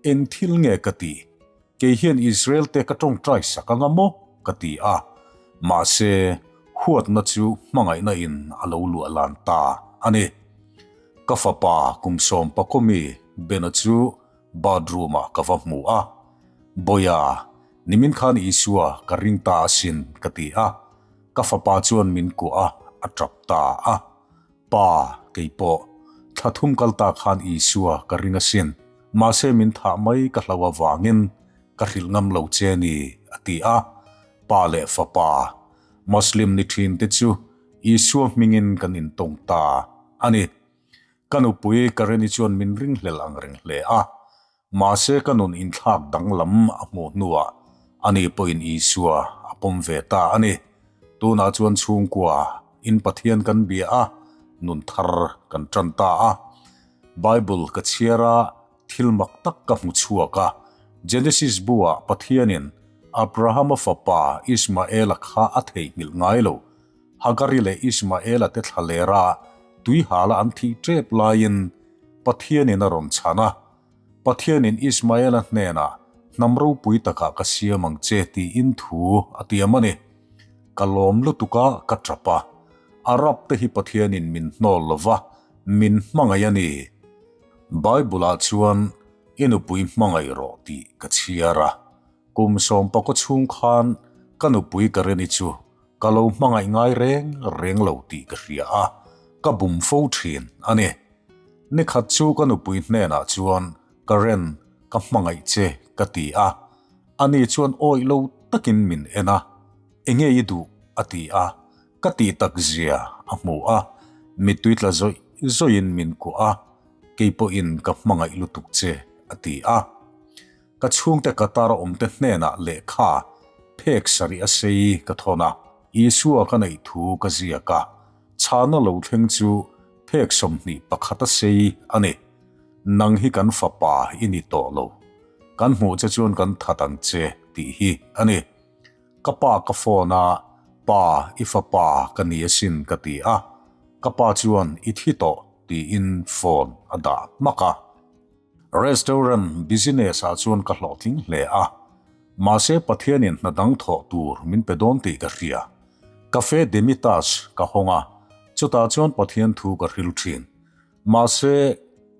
eng thil nge ka tih? Kei hian Israel te ka tawngtai sak anga maw? ka ti a. Mahse, huatna chu hmangaihna in a lo luah lan ta a ni. Ka fapa kum sawm pakawmi Bena chu bathroom ah ka va hmu a. Bawia, nimin khan Isua ka ring ta asin ka ti a. Ka fapa chuan min kuah a, a tap ta a. Pa, kei pawh, thla thum kal ta khan Isua ka ring asin, mahse min thah mai ka hlo avangin ka hrilh ngam lo che ni, a ti a. Pa leh fapa, Muslim ni thin te chu Isua hmingin kan intawng ta a ni. Ka nupui Kareni chuan min ringhlel ang reng hle a, Mahse ka nun inthlak danglam a hmuh hnuah ani pawhin Isua a pawm ve ta a ni. Tunah chuan chhungkua in Pathian kan bia a, nun thar kan tan ta a. Bible ka chhiar a, thil mak tak ka hmu chhuak a. Genesis bu-ah Pathianin Abrahama fapa Ismaela kha a theihnghilh ngai lo. Hagari leh Ismaela te thlalera tuihala an thih tep laiin Pathianin a rawn chhan a, Pathianin Ismaela hnenah hnam ropui takah ka siam ang che tiin thu a tiam a ni. Ka lawm lutuk a, ka tap a. Arab te hi Pathianin min hnawl lo va, min hmangaih a ni. Bible-ah chuan i nupui hmangaih rawh tih ka chhiar a. Kum sawmpakaw chhung khan ka nupui Kareni chu Ka lo hmangaih ngai reng reng lo tih ka hria a, ka bum fo thin a ni. Nikhat chu ka nupui hnenah chuan Karen, ka hmangaih che ka ti a. Ani chuan awih lo takin min en a, Enge i duh? a ti a, ka tih tak zia a hmu a, mittui tla zawih zawihin min kuah a, Kei pawhin ka hmangaih lutuk che a ti a. Ka chhungte Qatar a awmte hnenah lehkha phek sarih a sei ka thawn a, Isua ka neih thu ka ziak a, chhana lo thleng chu phek 21 a sei a ni. Nang hi kan fapa i ni tawh lo. Kan hmuh che chuan kan that ang che tih hi a ni. Ka pa ka phone a, Pa, i fapa ka ni asin ka ti a, ka pa chuan i thi tawh tiin phone a dah hmak a. Restaurant business ah chuan ka hlawhtling hle a, mahse Pathianin hna dang thawh tur min pe dawn tih ka hria. Cafe Demitas ka hawng a, chutah chuan Pathian thu ka hril thin. Mahse,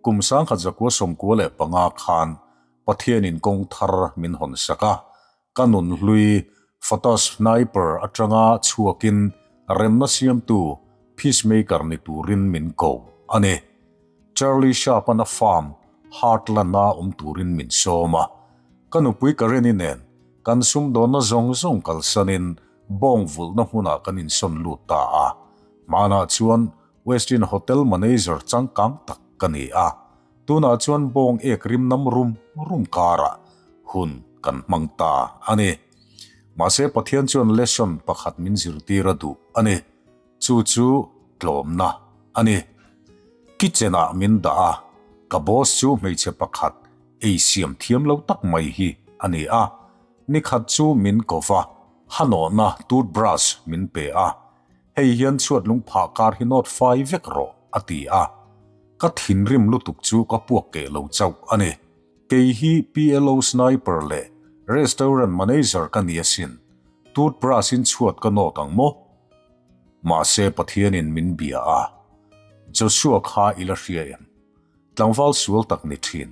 Kum 1995 khan Pathianin kawng thar min hawn sak a, ka nun hlui Fatah Sniper atanga chhuakin remna siamtu Peacemaker ni turin min ko a ni. Charlie Sharp-a'n a farm Heartland-a awm turin min sawm a, ka nupui Karen-i nen kan sumdawnna zawng zawng kalsanin bawng vulhna hmunah kan insawn lut ta a, hmanah chuan Westin Hotel manager changkang tak ka ni a, tunah chuan bawng ek rim nam rum rum karah hun kan hmang ta a ni. Mahse Pathian chuan lesson pakhat min zirtir a duh a ni, chu chu tlawmna a ni. Kitchen ah min dah a, ka boss chu hmeichhe pakhat ei siam thiam lo tak mai hi a ni a, nikhat chu min ko va, hanawhna toothbrush min pe a, Hei hian chhuat lung phah kar hi nawt fai vek rawh, a ti a. Ka thinrim lutuk chu ka puak keh lo chauh a ni. Kei hi PLO sniper leh restaurant manager ka ni asin, toothbrush in chhuat ka nawt ang maw? Mahse Pathianin min bia a, Joshua kha i la hria em? Tlangval sual tak ni thin.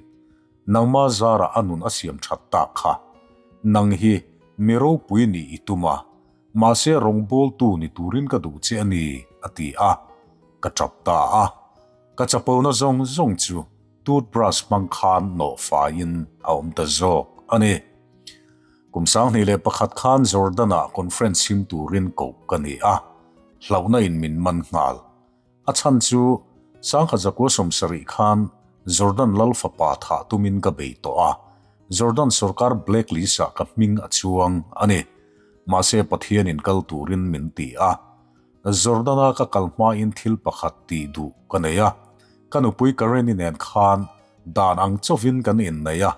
Nangma zarah a nun a siam that tak kha. Nang hi mi ropui nih i tum a, Mahse rawngbawltu ni turin ka duh che a ni, a ti a. Ka tap ta a. Ka chapona zawng zawng chu toothbrush hmang khan nawh faiin a awm ta zawk a ni. Kum 2001 khan Jordan-ah conference him turin koh ka ni a, hlauhna in min man nghal. A chhan chu 1970 khan Jordan lal fapa thah tumin ka bei tawh a, Jordan sorkar blacklist-ah ka hming a chuang a ni. Mahse Pathianin kal turin min ti a. Jordan-a ka kal hmain thil pakhat tih duh ka nei a. Ka nupui Karen-i nen khan dan ang chauhin kan innei a,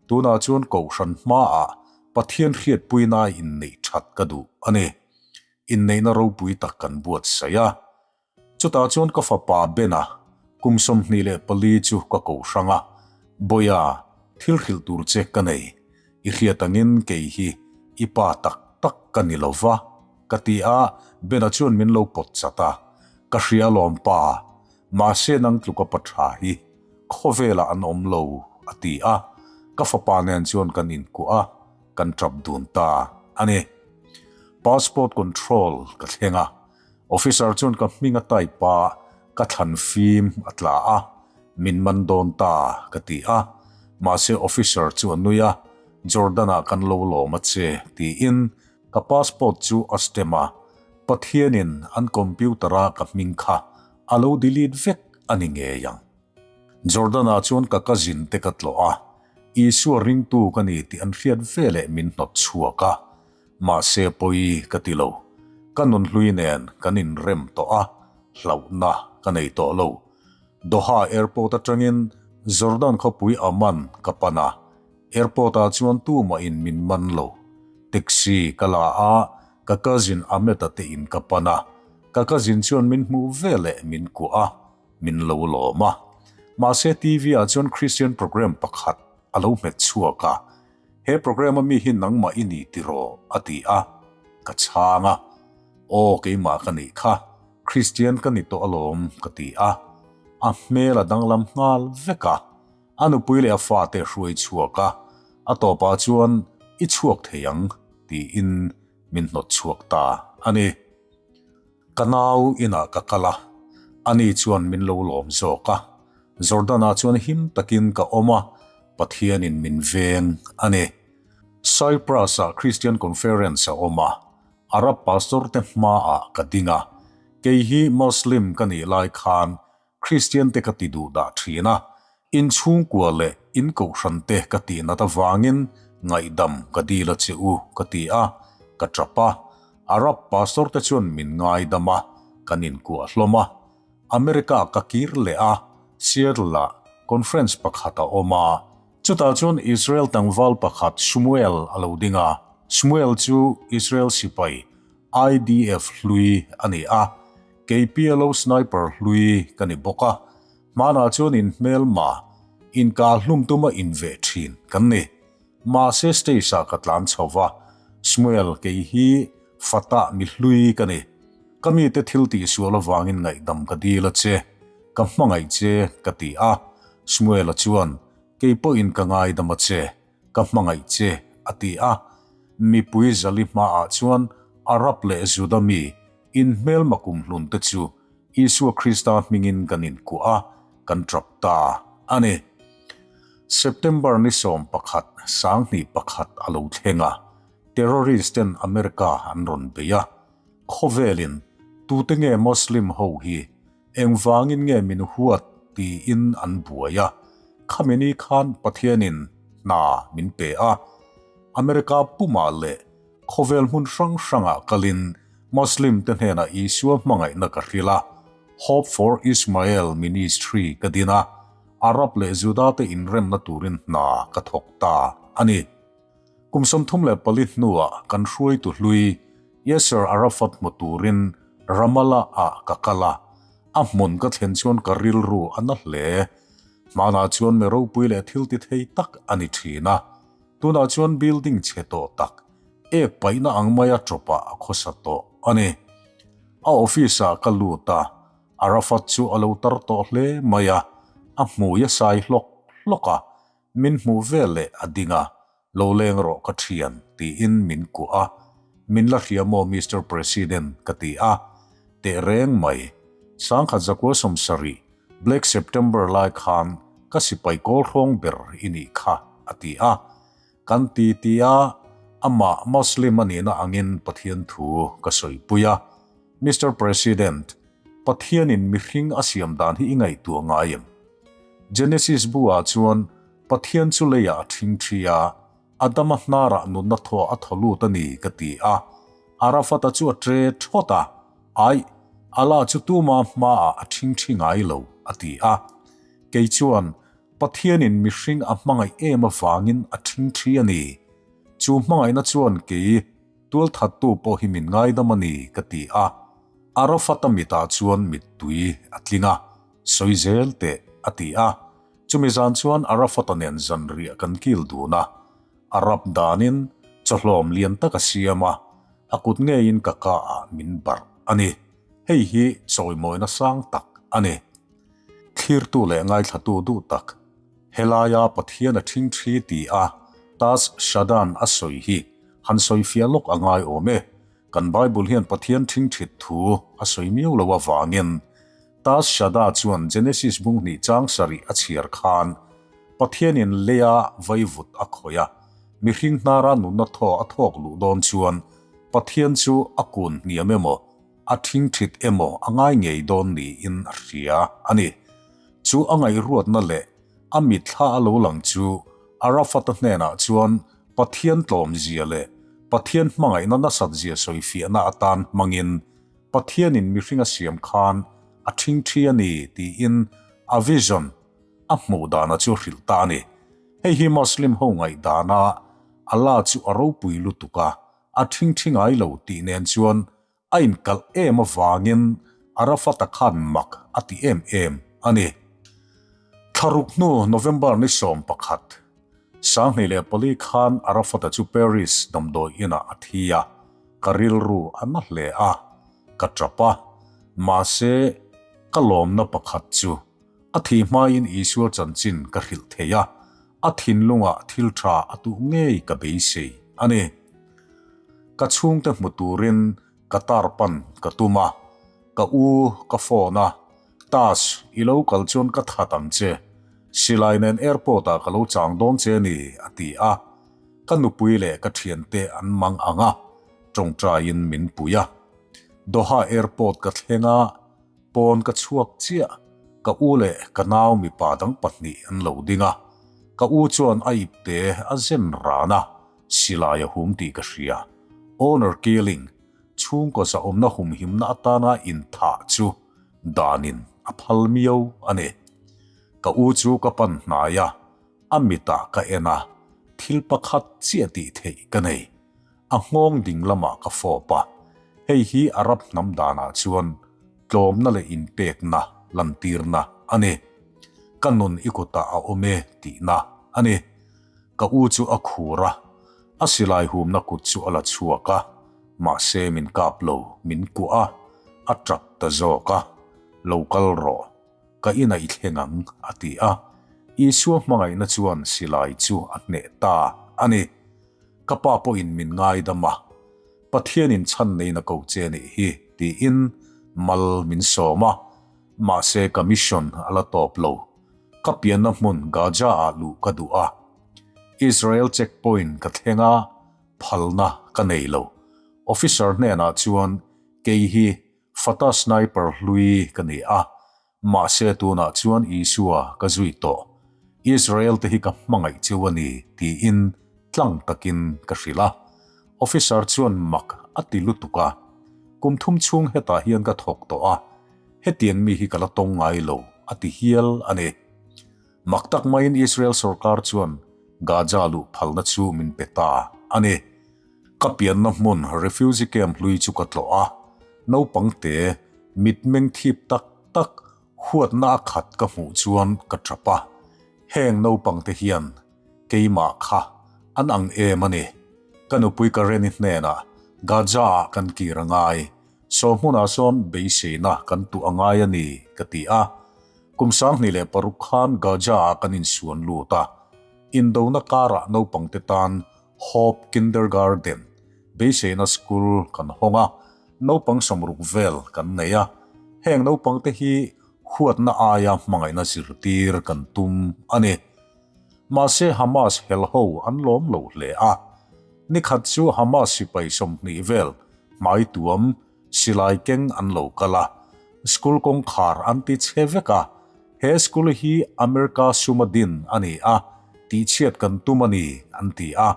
tunah chuan kohhran hmaah Pathian hriatpuinaa inneih that ka duh a ni. Inneihna ropui tak kan buatsaih a. Chutah chuan ka fapa Bena kum 24 chu ka ko hrang a, Bawia, thil hrilh tur che ka nei. I hriat angin kei hi i pa tak tak ka ni lo va, ka ti a, Bena chuan min lo pawt chat a. Ka hria alawm pa, mahse nang tluka pa tha hi khawvelah an awm lo, a ti a, ka fapa nen chuan kan inkuah a. Kan tap dun ta a ni. Passport control ka thleng a, officer chuan ka hming a type a, ka thlan fim a tla a, min man dawn ta ka ti a, mahse officer chu a nui a, Jordan-ah kan lo lawm a che tiin ka passport chu a stamp a, Pathianin an computer-a ka hming kha a lo delete vek a ni ngei ang. Jordan-ah chuan ka cousin te ka tlawh a, Isua ringtu ka ni tih an hriat veleh min hnawt chhuak a, mahse pawi ka ti lo. Ka nunhlui nen kan inrem tawh a, hlauhna ka nei tawh lo. Doha Airport atangin Jordan khawpui Amman ka pan a, Airport-ah chuan tumahin min man lo. Taxi ka la a, ka cousin Ahmed-a te in ka pan a, ka cousin chuan min hmuh veleh min kuah a, Min lo lawm a. Mahse TV ah chuan Christian program pakhat a lo hmet chhuak a. He program a mi hi nangmah i ni tiraw? a ti a. Ka chhang a. Aw keimah ka nih kha. Christian ka ni tawh alawm ka ti a. A hmel a danglam nghal vek a. A nupui leh a fate a hruai chhuak a. A tawpah chuan i chhuak thei ang tiin min hnawt chhuak ta a ni. Ka nau inah ka kal a, ani chuan min lo lawm zawk a. Jordan-ah chuan him takin ka awm a, Pathianin min veng a ni. Cyprus-ah Christian Conference a awm a, Arab pastor te hmaah ka ding a. Kei hi Muslim ka nih lai khan Kristian te ka ti duh dah thin a, in chhungkua leh in kohhran te ka tih nat avangin ngaihdam ka dil a che u ka ti a, ka tap a. Arab pastor te chuan min ngaidam a, kan inkuah hlawm a. America ka kir leh a, Seattle ah conference pakhat a awm a, chutah chuan Israel tlangval pakhat Shmuel a lo ding a, Shmuel chu Israel sipai IDF hlui a ni a, Kei PLO sniper hlui ka ni bawk a, hmanah chuan in hmelma, inkah hlum tuma inveh thin kan ni. Mahse stage ah ka tlan chho va, Shmuel kei hi Fatah mi hlui ka ni. Ka mite thil tihsual avangin ngaihdam ka dil a che, ka hmangaih che ka ti a. Shmuela chuan, Kei pawhin ka ngaidam a che, ka hmangaih che, a ti a. Mipui zali hmaah chuan Arab leh Juda mi inhmelma kumhlun te chu Isua Krista hmingin kan inkuah a, kan tap ta a ni. September ni 11, 2001 a lo thleng a, terrorist ten America an rawn bei a. Khawvelin tute nge Muslim ho hi engvangin nge min huat tiin an buai a, khami ni khan Pathianin hna min pe a. America pumah leh khawvel hmun hrang hrangah kalin Muslim te hnenah Isua hmangaihna ka hrilh a, Hope for Ismael Ministry ka din a, Arab leh Juda te inremna turin hna ka thawk ta a ni. Kum 34 hnuah kan hruaitu hlui Yasser Arafat hmu turin Ramallah ah ka kal a, a hmun ka thlen chuan ka rilru a na hle. Hmanah chuan mi ropui leh thil ti thei tak a ni thin a, tunah chuan building chhe tawh tak, ek paihna ang maia tawpah a khawsa tawh a ni. A office ah ka lut a, Arafat chu a lo tar tawh hle mai a, a hmui a sai hlawk hlawk a, Min hmuh vel leh a ding a, Lo leng rawh ka thian, tiin min kuah a. Min la hria maw Mister President? ka ti a. Teh reng mai. 1970, Black September lai khan ka sipai kawl hrawng ber i nih kha, a ti a. Kan ti ti a, amah Muslim a nihna angin Pathian thu ka sawipui a. Mister President, Pathianin mihring a siam dan hi i ngaihtuah ngai em? Genesis bu ah chuan Pathian chu leiah a thing thi a, Adama hnarah nunna thaw a thaw lut a ni ka ti a. Arafat-a chu a tre thawt a, Aih, Allah chu tuma hmaah a thing thi ngai lo, a ti a. Kei chuan, Pathianin mihring a hmangaih em avangin a thing thi a ni. Chu hmangaihna chuan kei tualthattu pawh hi min ngaidam a ni, ka ti a. Arafat-a mitah chuan mittui a tling a. Sawi zel teh, a ti a. Chumi zan chuan Arafat-a nen zanriah kan kil dun a. Arab danin chawhlawm lian tak a siam a, a kut ngeiin ka kaah min barh a ni. Hei hi chawimawina sang tak a ni. Thlirtu leh ngaithlatu duh tak, helaia Pathian a ṭhingṭhi ti a Taz Shadan a sawi hi han sawifiah lawk a ngai awm e. Kan Bible hian Pathian ṭhingṭhit thu a sawi miau lo avangin Taz Shada chuan Genesis bung hnih chang sarih a chhiar khan Pathianin leia vaivut a khawih a, mihring hnara nunna thaw a thawk luh dawn chuan Pathian chu a kun hniam emaw, a thingthit emaw a ngai ngei dawn niin a hria a ni. Chu a ngaihruatna leh a mitthla a lo lang chu Arafat-a hnenah chuan Pathian tlawmzia leh Pathian hmangaihna nasatzia sawifiahna atan hmangin Pathianin mihring a siam khan a ṭhingṭhi a ni tiin a vision, a hmuh dana chu a hrilh ta a ni. Hei hi Muslim ho ngaihdana Allah chu a ropui lutuk a, a ṭhingṭhi ngai lo tih nen chuan a inkalh em avangin Arafat-a khan mak a ti em em a ni. Thlaruk hnu November ni 11, 2004 khan Arafat-a chu Paris damdawi inah a thi a. Ka rilru a na hle a, ka tap a, mahse ka lawmna pakhat chu a thih hmain Isua chanchin ka hrilh thei a, a thinlungah thil tha a tuh ngei ka beisei a ni. Ka chhungte hmu turin ka tar pan ka tum a, ka u ka phone a, Tas, i lo kal chuan ka that ang che, silai nen airport ah ka lo chang dawn che a ni, a ti a. Ka nupui leh ka thiante an mang ang a, tawngtaiin min pui a. Doha airport ka thleng a, pawn ka chhuak chiah, ka u leh ka nau mipa dang pahnih an lo ding a. Ka u chuan a ipte a zen ran a, silai a hum tih ka hria. Honor killing, chhungkaw zahawmna humhimna atana inthah chu danin a phal miau a ni. Ka u chu ka pan hnai a, A mitah ka en a, thil pakhat chiah tih theih ka nei. A nghawng ding lamah ka fawp a, hei hi Arab hnam danah chuan tlawmna leh inpekna lantirna a ni. Ka nun i kutah a awm e tihna a ni. Ka u chu a khur a, a silai humna kut chu a la chhuak a, mahse min kap lo, min kuah a, a tap ta zawk a, Lo kal rawh. Ka inah i thleng ang, a ti a. Isua hmangaihna chuan silai chu a hneh ta a ni. Ka pa pawhin min ngaidam a, Pathianin chhan neiin a ko che nih hi, tiin mal min sawm a. Mahse ka mission a la tawp lo. Ka pianna hmun Gaza-ah luh ka duh a. Israel checkpoint ka thleng a, phalna ka nei lo. Officer hnenah chuan kei hi Fatah sniper hlui ka ni a, mahse tunah chuan Isua ka zui tawh. Israel te hi ka hmangaih cheu a ni tiin tlang takin ka hrilh a. Officer chuan mak a ti lutuk a, Kum thum chhung hetah hian ka thawk tawh a, hetiang mi hi ka la tawng ngai lo a ti hial a ni. Mak tak maiin Israel sorkar chuan Gaza luh phalna chu min pe ta a ni. Ka pianna hmun refugee camp hlui chu ka tlawh a, naupang te mitmeng thip tak tak huatna a khat ka hmuh chuan ka tap a, heng naupang te hian keimah kha an ang em a ni. Ka nupui Karen-i hnenah Gaza ah kan kir a ngai, saw hmunah sawn beiseina kan tuah a ngai a ni ka ti a. Kum 2006 khan Gaza ah kan insuan lut a, indona karah naupang te tan Hope Kindergarten, beiseina school kan hawng a, naupang 60 vel kan nei a. Heng naupang te hi huatna aia hmangaihna zirtir kan tum a ni. Mahse Hamas hel ho an lawm lo hle a. Nikhat chu Hamas sipai 20 vel hmai tuam silai keng an lo kal a, school kawngkhar an ti chhe vek a, he school hi America suma din a ni a, tihchhiat kan tum a ni an ti a.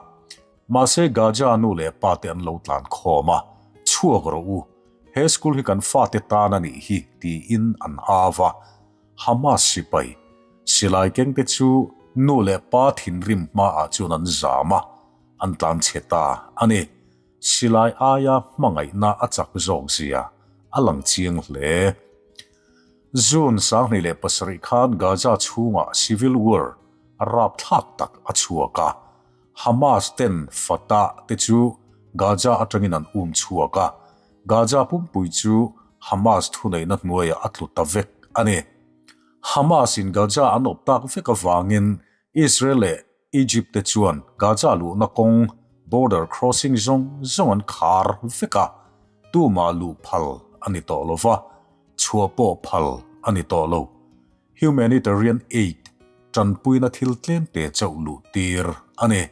Mahse Gaza nu leh pa te an lo tlan khawm a, chhuak rawh u, he school hi kan fate tan a nih hi tiin an au a. Hamas sipai silai keng te chu nu leh pa thinrim hmaah chuan an zam a, an tlan chhe ta a ni. Silai aia hmangaihna a chak zawk zia a lang chiang hle. June 2007 khan Gaza chhungah civil war rapthlak tak a chhuak a, Hamas ten Fatah te chu Gaza atangin an um chhuak a, Gaza pumpui chu Hamas thuneihna hnuaiah a tlu ta vek a ni. Hamas in Gaza an awp tak vek avangin Israel leh Egypt te chuan Gaza luhna kawng, border crossing, zawng zawng an khar vek a, tumah luh phal a ni tawh lo va, chhuah pawh phal a ni tawh lo. Humanitarian aid tanpuina thil tlem te chauh luh tir a ni.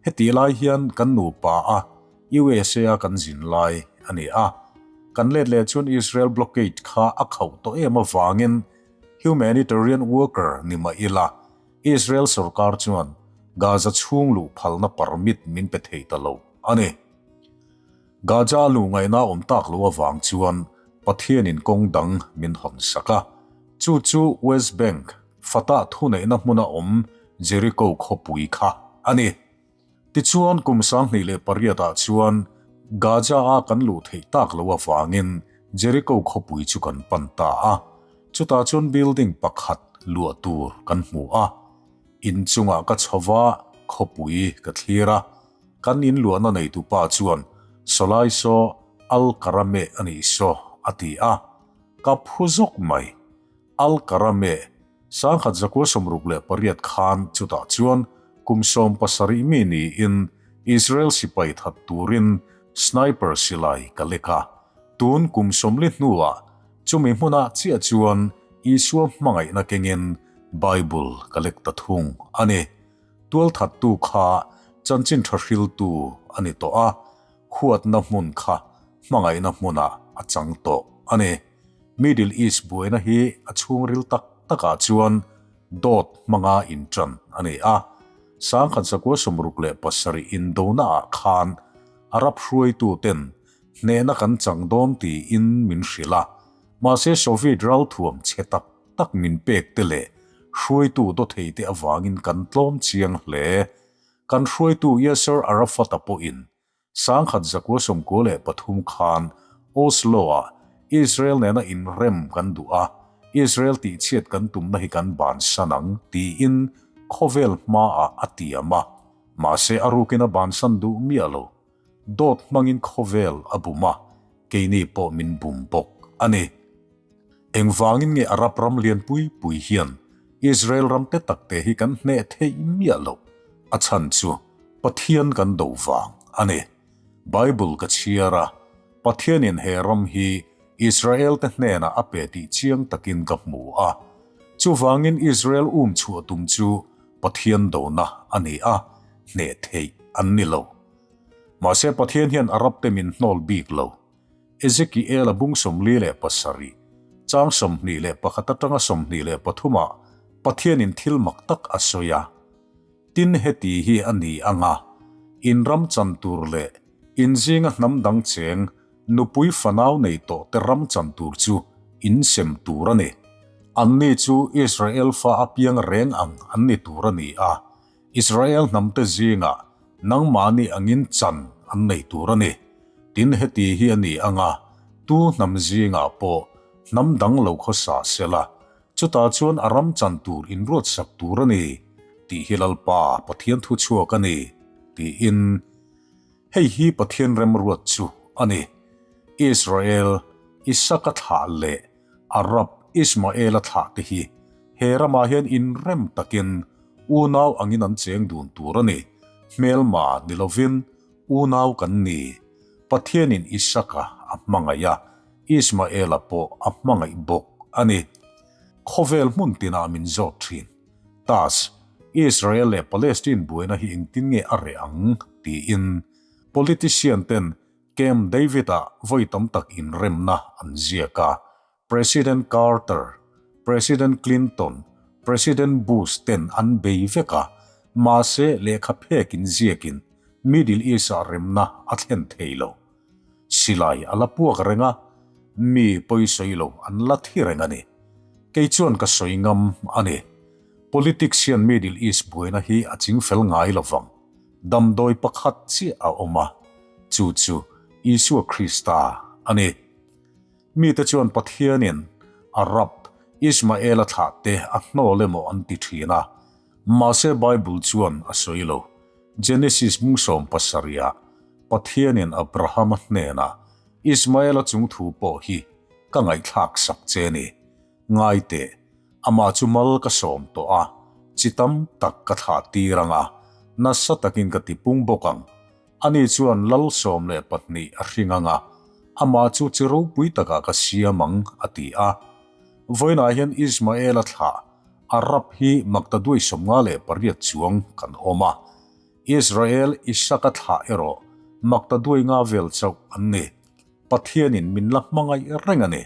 Hetih lai hian kan nupa a USA a kan zin lai a ni a, kan let leh chuan Israel blockade kha a khauh tawh em avangin humanitarian worker ni mah ila, Israel sorkar chuan Gaza chhung luh phalna permit min pe thei ta lo a ni. Gaza luh ngaihna awm tak lo avang chuan Pathianin kawng dang min hawn sak a, chu chu West Bank, Fatah thuneihna hmuna awm Jericho khawpui kha a ni. Tichuan kum 2008 ah chuan Gaza a kan luh theih tak lo avangin Jericho khawpui chu kan pan ta a, chutah chuan building pakhat luah tur kan hmu a. In chungah ka chho va, khawpui ka thlir a. Kan in luahna neitupa chuan Sawlai saw Al Karameh a nih saw a ti a, ka phu zawk mai. Al Karameh 1968 khan chutah chuan kum 17 mi niin Israel sipai that turin sniper silai ka lek a. Tun kum 40 hnuah chumi hmunah chiah chuan Isua hmangaihna kengin Bible ka lek ta thung a ni. Tualthattu kha chanchin tha hriltu a ni tawh a, huatna hmun kha hmangaihna hmunah a chang tawh a ni. Middle East buaina hi a chhungril tak takah chuan dawt hmanga inṭan a ni a. 1967 indonaah khan Arab hruaituten hnehna kan chang dawn tiin min hrilh a, mahse Soviet ralthuam chhe tak tak min pek te leh hruaitu dawtheite avangin kan tlawm chiang hle. Kan hruaitu Yasser Arafat-a pawhin 1993 khan Oslo-ah Israel nena inrem kan duh a, Israel tihchhiat kan tumna hi kan bansan ang, tiin khawvel hmaah a tiam a. Mahse a rukin a bansan duh miah lo. Dawt hmangin khawvel a bum a, keini pawh min bum bawk a ni. Engvangin nge Arab ram lian pui pui hian Israel ram te tak te hi kan hneh theih miah loh a chhan chu Pathian kan do vang a ni. Bible ka chhiar a, Pathianin he ram hi Israel te hnenah a pe tih chiang takin ka hmu a. Chuvangin Israel um chhuah tum chu Pathian dona a ni a, hneh theih an ni lo. Mahse Pathian hian Arab te min hnawl bik lo. Ezekiel-a bung 47, chang 21 atanga 23 ah Pathianin thil mak tak a sawi a. Tin heti hi a ni ang a, in ram chan tur leh in zinga hnam dang cheng nupui fanau nei tawh te ram chan tur chu in sem tur a ni. Anni chu Israel fa apiang reng ang an ni tur a ni a, Israel hnamte zingah nangmahni angin chan an nei tur a ni. Tin heti hi a ni ang a, tu hnam zingah pawh hnam dang lo khawsa sela, chutah chuan a ram chan tur inruatsak tur a ni, tih hi Lalpa Pathian thu chhuak a ni, tiin. Hei hi Pathian remruat chu a ni. Israel, Isaka thlah leh Arab Ismaela thlah te hi he ramah hian inrem takin unau angin an cheng dun tur a ni. Hmelma ni lovin unau kan ni. Pathianin Isaka a hmangaih a, Ismaela pawh a hmangaih bawk a ni. Khawvel hmun tinah min zawt thin. Tas, Israel leh Palestine buaina hi engtin nge a reh ang? tiin politician ten Camp David-ah vawi tam tak inremna an ziak a, President Carter, President Clinton, President Bush ten an bei vek a, mahse lehkha phekin ziakin Middle East-ah remna a thlen thei lo. Silai a la puak reng a, mi pawisawi lo an la thi reng a ni. Kei chuan ka sawi ngam a ni. Politics hian Middle East buaina hi a chingfel ngai lo vang. Damdawi pakhat chiah a awm a, chu chu Isua Krista a ni. Mite chuan Pathianin Arab, Ismaela thlahte a hnawl emaw an ti thin a, mahse Bible chuan a sawi lo. Genesis mung sawmpasarihah Pathianin Abrahama hnenah Ismaela chungthu pawh hi ka ngaihthlak sak che ni. Ngai teh, amah chu mal ka sawm tawh a, chi tam tak ka thlah tir ang a, nasa takin ka ti pung bawk ang. Ani chuan lal 12 a hring ang a, amah chu chi ropui takah ka siam ang, a ti a. Vawiinah hian Ismaela thlah, Arab hi maktaduai 58 chuang kan awm a. Israel Isaka thlah erawh maktaduai nga vel chauh an ni. Pathianin min la hmangaih reng a ni.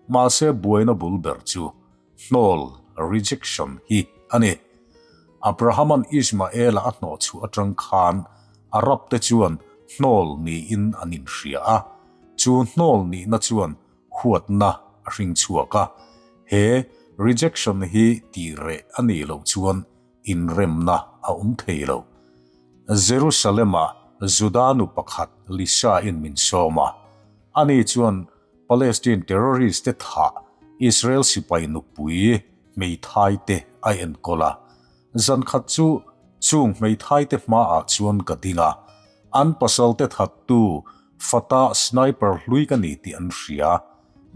Mahse buaina bul ber chu hnawl, rejection, hi a ni. Abrahama'n Ismaela a hnawhchhuah atang khan Arab te chuan hnawl niin an inhria a. Chu hnawl nihna chuan huatna a hring chhuak a. He rejection hi tih reh a nih loh chuan inremna a awm thei lo. Jerusalem-ah Juda nu pakhat Lisa-in min sawm a, ani chuan Palestine terrorist-te thah Israel sipai nupui hmeithaite a enkawl a. Zan khat chu chung hmeithaite hmaah chuan ka ding a, an pasalte thattu Fatah sniper hlui ka ni tih an hria,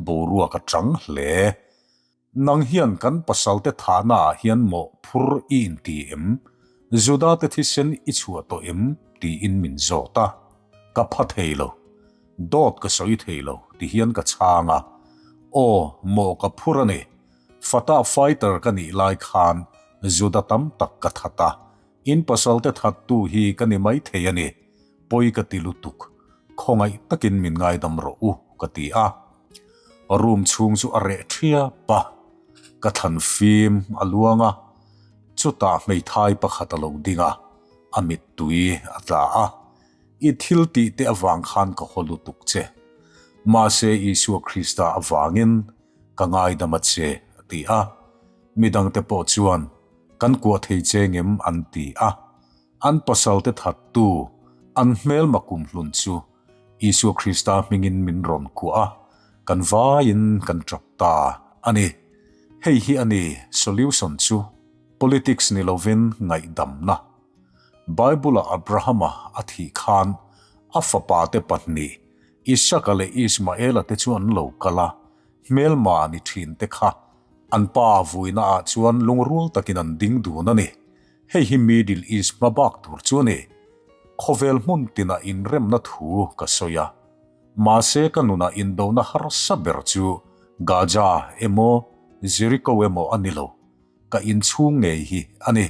boruak a chang hle. Nang hian kan pasalte thahnaah hian mawh phur i inti em? Judate thisen i chhuah tawh em? tiin min zawt a. Ka pha thei lo. Dawt ka sawi thei lo ti hian ka chhang a. Aw, mawh ka phur a ni. Fatah fighter ka nih lai khan Juda tam tak ka that a. In pasalte thattu hi ka ni mai thei a ni. Pawi ka ti lutuk. Khawngaih takin min ngaidam rawh u, ka ti a. Room chhung chu a reh thiap a, ka thlan fim a luang a, chutah hmeithai pakhat a lo ding a, a mittui a tla a, I thil tih te avang khan ka haw lutuk che, mahse Isua Krista avangin ka ngaidam a che, a ti a. Midangte pawh chuan kan kuah thei che ngem an ti a, an pasalte thattu an hmelma kumhlun chu Isua Krista hmingin min rawn kuah a, kan vaiin kan tap ta a ni. Hei hi a ni solution chu, politics ni lovin ngaihdamna. Bible-ah Abrahama a thih khan a fapate pahnih, Isaka leh Ismaela te chu an lo kal a, hmelma ni thinte kha. An pa vuinaah chuan lungrual takin an ding dun a ni. Hei hi Middle East hmabak tur chu a ni. Khawvel hmun tinah inremna thu ka sawi a. Mahse ka nunah indona harsa ber chu Gaza emaw Jericho emaw a ni lo. Ka inchhung ngei hi a ni.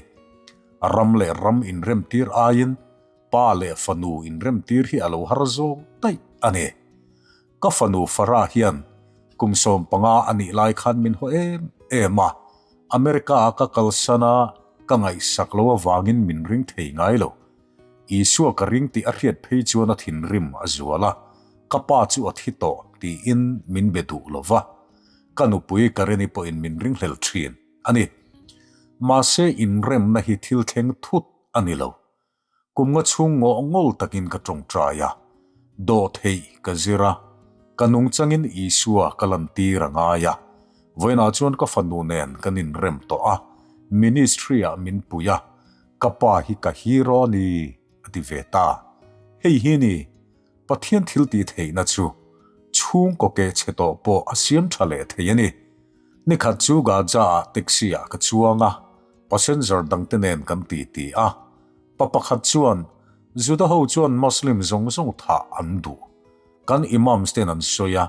Ram leh ram inremtir aiin pa leh fanu inremtir hi a lo har zawk daih a ni. Ka fanu Farah hian kum 15 a nih lai khan min haw em em a, America a ka kalsan a ka ngaihsak lo avangin min ring thei ngai lo. Isua ka ring tih a hriat phei chuan a thinrim a zual a, ka pa chu a thi tawh tiin min be duh lo va. Ka nupui Kareni pawhin min ringhlel thin a ni. Mahse inremna hi thil thleng thut a ni lo. Kum nga chhung ngawh ngawl takin ka tawngtai a, dawhtheih ka zir a, ka nungchangin Isua ka lantir a ngai a. Vawiinah chuan ka fanu nen kan inrem tawh a, ministry-ah min pui a, ka pa hi ka hero a ni a ti ve ta. Hei hi ni, Pathian thil tih theihna chu chhungkaw keh chhe tawh pawh a siam tha leh thei a ni. Nikhat chu Gaza-ah taxi-ah ka chuang a, passenger dangte nen kan titi a. Pa pakhat chuan, Juda ho chuan Muslim zawng zawng thah an duh. Kan imams ten an sawi a,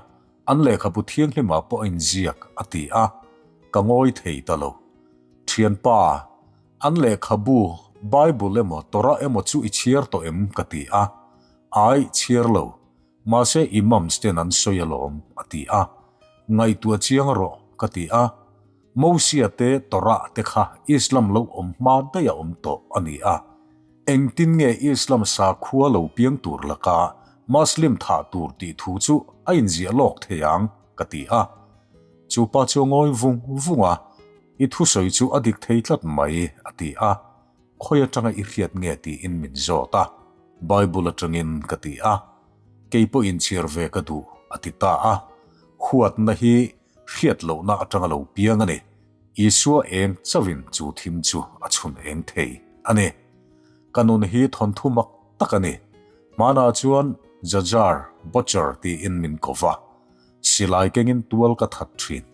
an lehkhabu thianghlimah pawh a inziak, a ti a. Ka ngawi thei ta lo. Thianpa, an lehkhabu Bible emaw Torah emaw chu i chhiar tawh em? ka ti a. Ai, chhiar lo. Mahse imams ten an sawi alawm, a ti a. Ngaihtuah chiang rawh, ka ti a. Mosia te Torah te kha Islam lo awm hma daih a awm tawh a ni a. Engtin nge Islam sakhua lo piang tur laka Muslim thah tur tih thu chu a inziah lawk thei ang, ka ti a. Chu pa chu a ngawi vung vung a, I thusawi chu a dik thei tlat mai, a ti a. Khawi atanga i hriat nge tiin min zawt a, Bible atangin ka ti a. Kei pawh inchhir ve ka duh, a ti ta a. Huatna hi hriat lohna atanga lo piang a ni. Isua eng chauhin chu thim chu a chhun eng thei a ni. Ka nun hi thawnthu mak tak a ni. Hmanah chuan Jajar, Butcher tiin min ko va. Silai kengin tual ka that thin.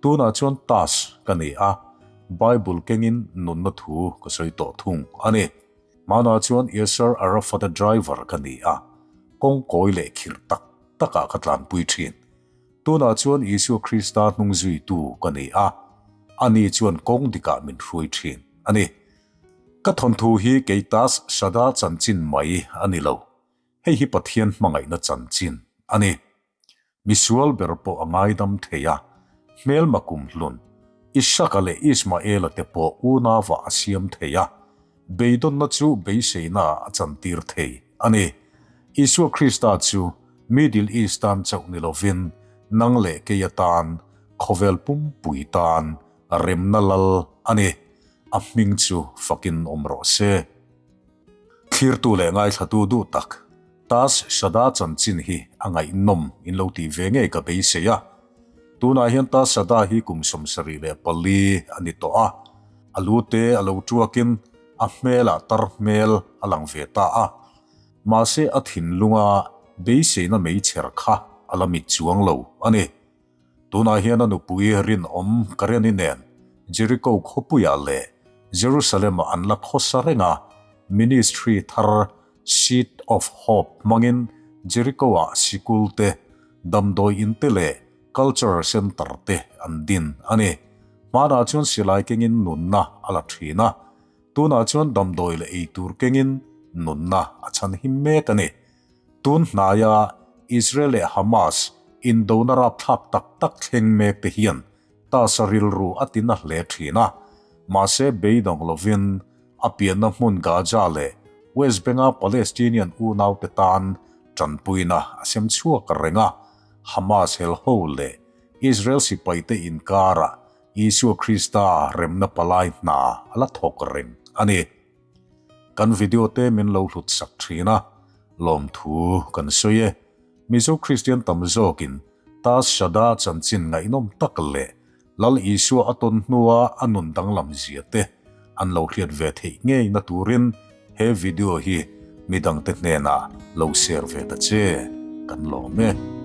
Tunah chuan tas ka ni a, Bible kengin nunna thu ka sawi tawh thung a ni. Hmanah chuan Yasser Arafat-a driver ka ni a, kawng kawi leh khirh tak takah ka tlanpui thin. Tunah chuan Isua Krista hnung zuitu ka ni a, ani chuan kawng dikah min hruai thin a ni. Ka thawnthu hi kei tas Sada chanchin mai a ni lo, hei hi Pathian hmangaihna chanchin a ni. Misual ber pawh a ngaidam thei a, hmelma kumhlun, Isaka leh Ismaela te pawh unauah a siam thei a, beidawnna chu beiseinaah a chantir thei a ni. Isua Krista chu Middle East tan chauh ni lovin nang leh kei atan, khawvel pumpui tan remna lal a ni. A hming chu fakin awm rawh se. Thlirtu leh ngaithlatu duh tak, Tas Sada chanchin hi a ngaihnawm in lo tih ve ngei ka beisei a. Tunah hian Tas Sada hi kum 74 a ni tawh a, a lu te a lo tuakin a hmelah tar hmel a lang ve ta a. Mahse a thinlunga beiseina meichher kha a la mit chuang lo a ni. Tunah hian a nupui rinawm Kareni nen Jericho khawpuiah leh Jerusalem-ah an la khawsa reng a, ministry thar Seed of Hope hmangin Jericho-ah sikul te, damdawi in te leh cultural centre te an din a ni. Hmanah chuan silai kengin nunna a la thin a, tunah chuan damdawi leh eitur kengin nunna a chhanhim mek a ni. Tun hnaia Israel leh Hamas indona rapthlak tak tak thleng mek te hian tasa rilru a ti na hle thin a, mahse beidawng lovin a pianna hmun Gaza leh West Bank-a Palestinian unaute tan tanpuina a sem chhuak reng a, Hamas helho leh Israel sipaite inkarah Isua Krista remna palai hna a la thawk reng a ni. Kan video te min lo hlut sak thin a, lawmthu kan sawi e. Mizo Kristian tam zawkin Tas Shada chanchin ngaihnawm tak leh Lal Isua a tawn hnua a nun danglam zia te an lo hriat ve theih ngei na turin he video hi midangte hnenah lo share ve ta che kan lawm e.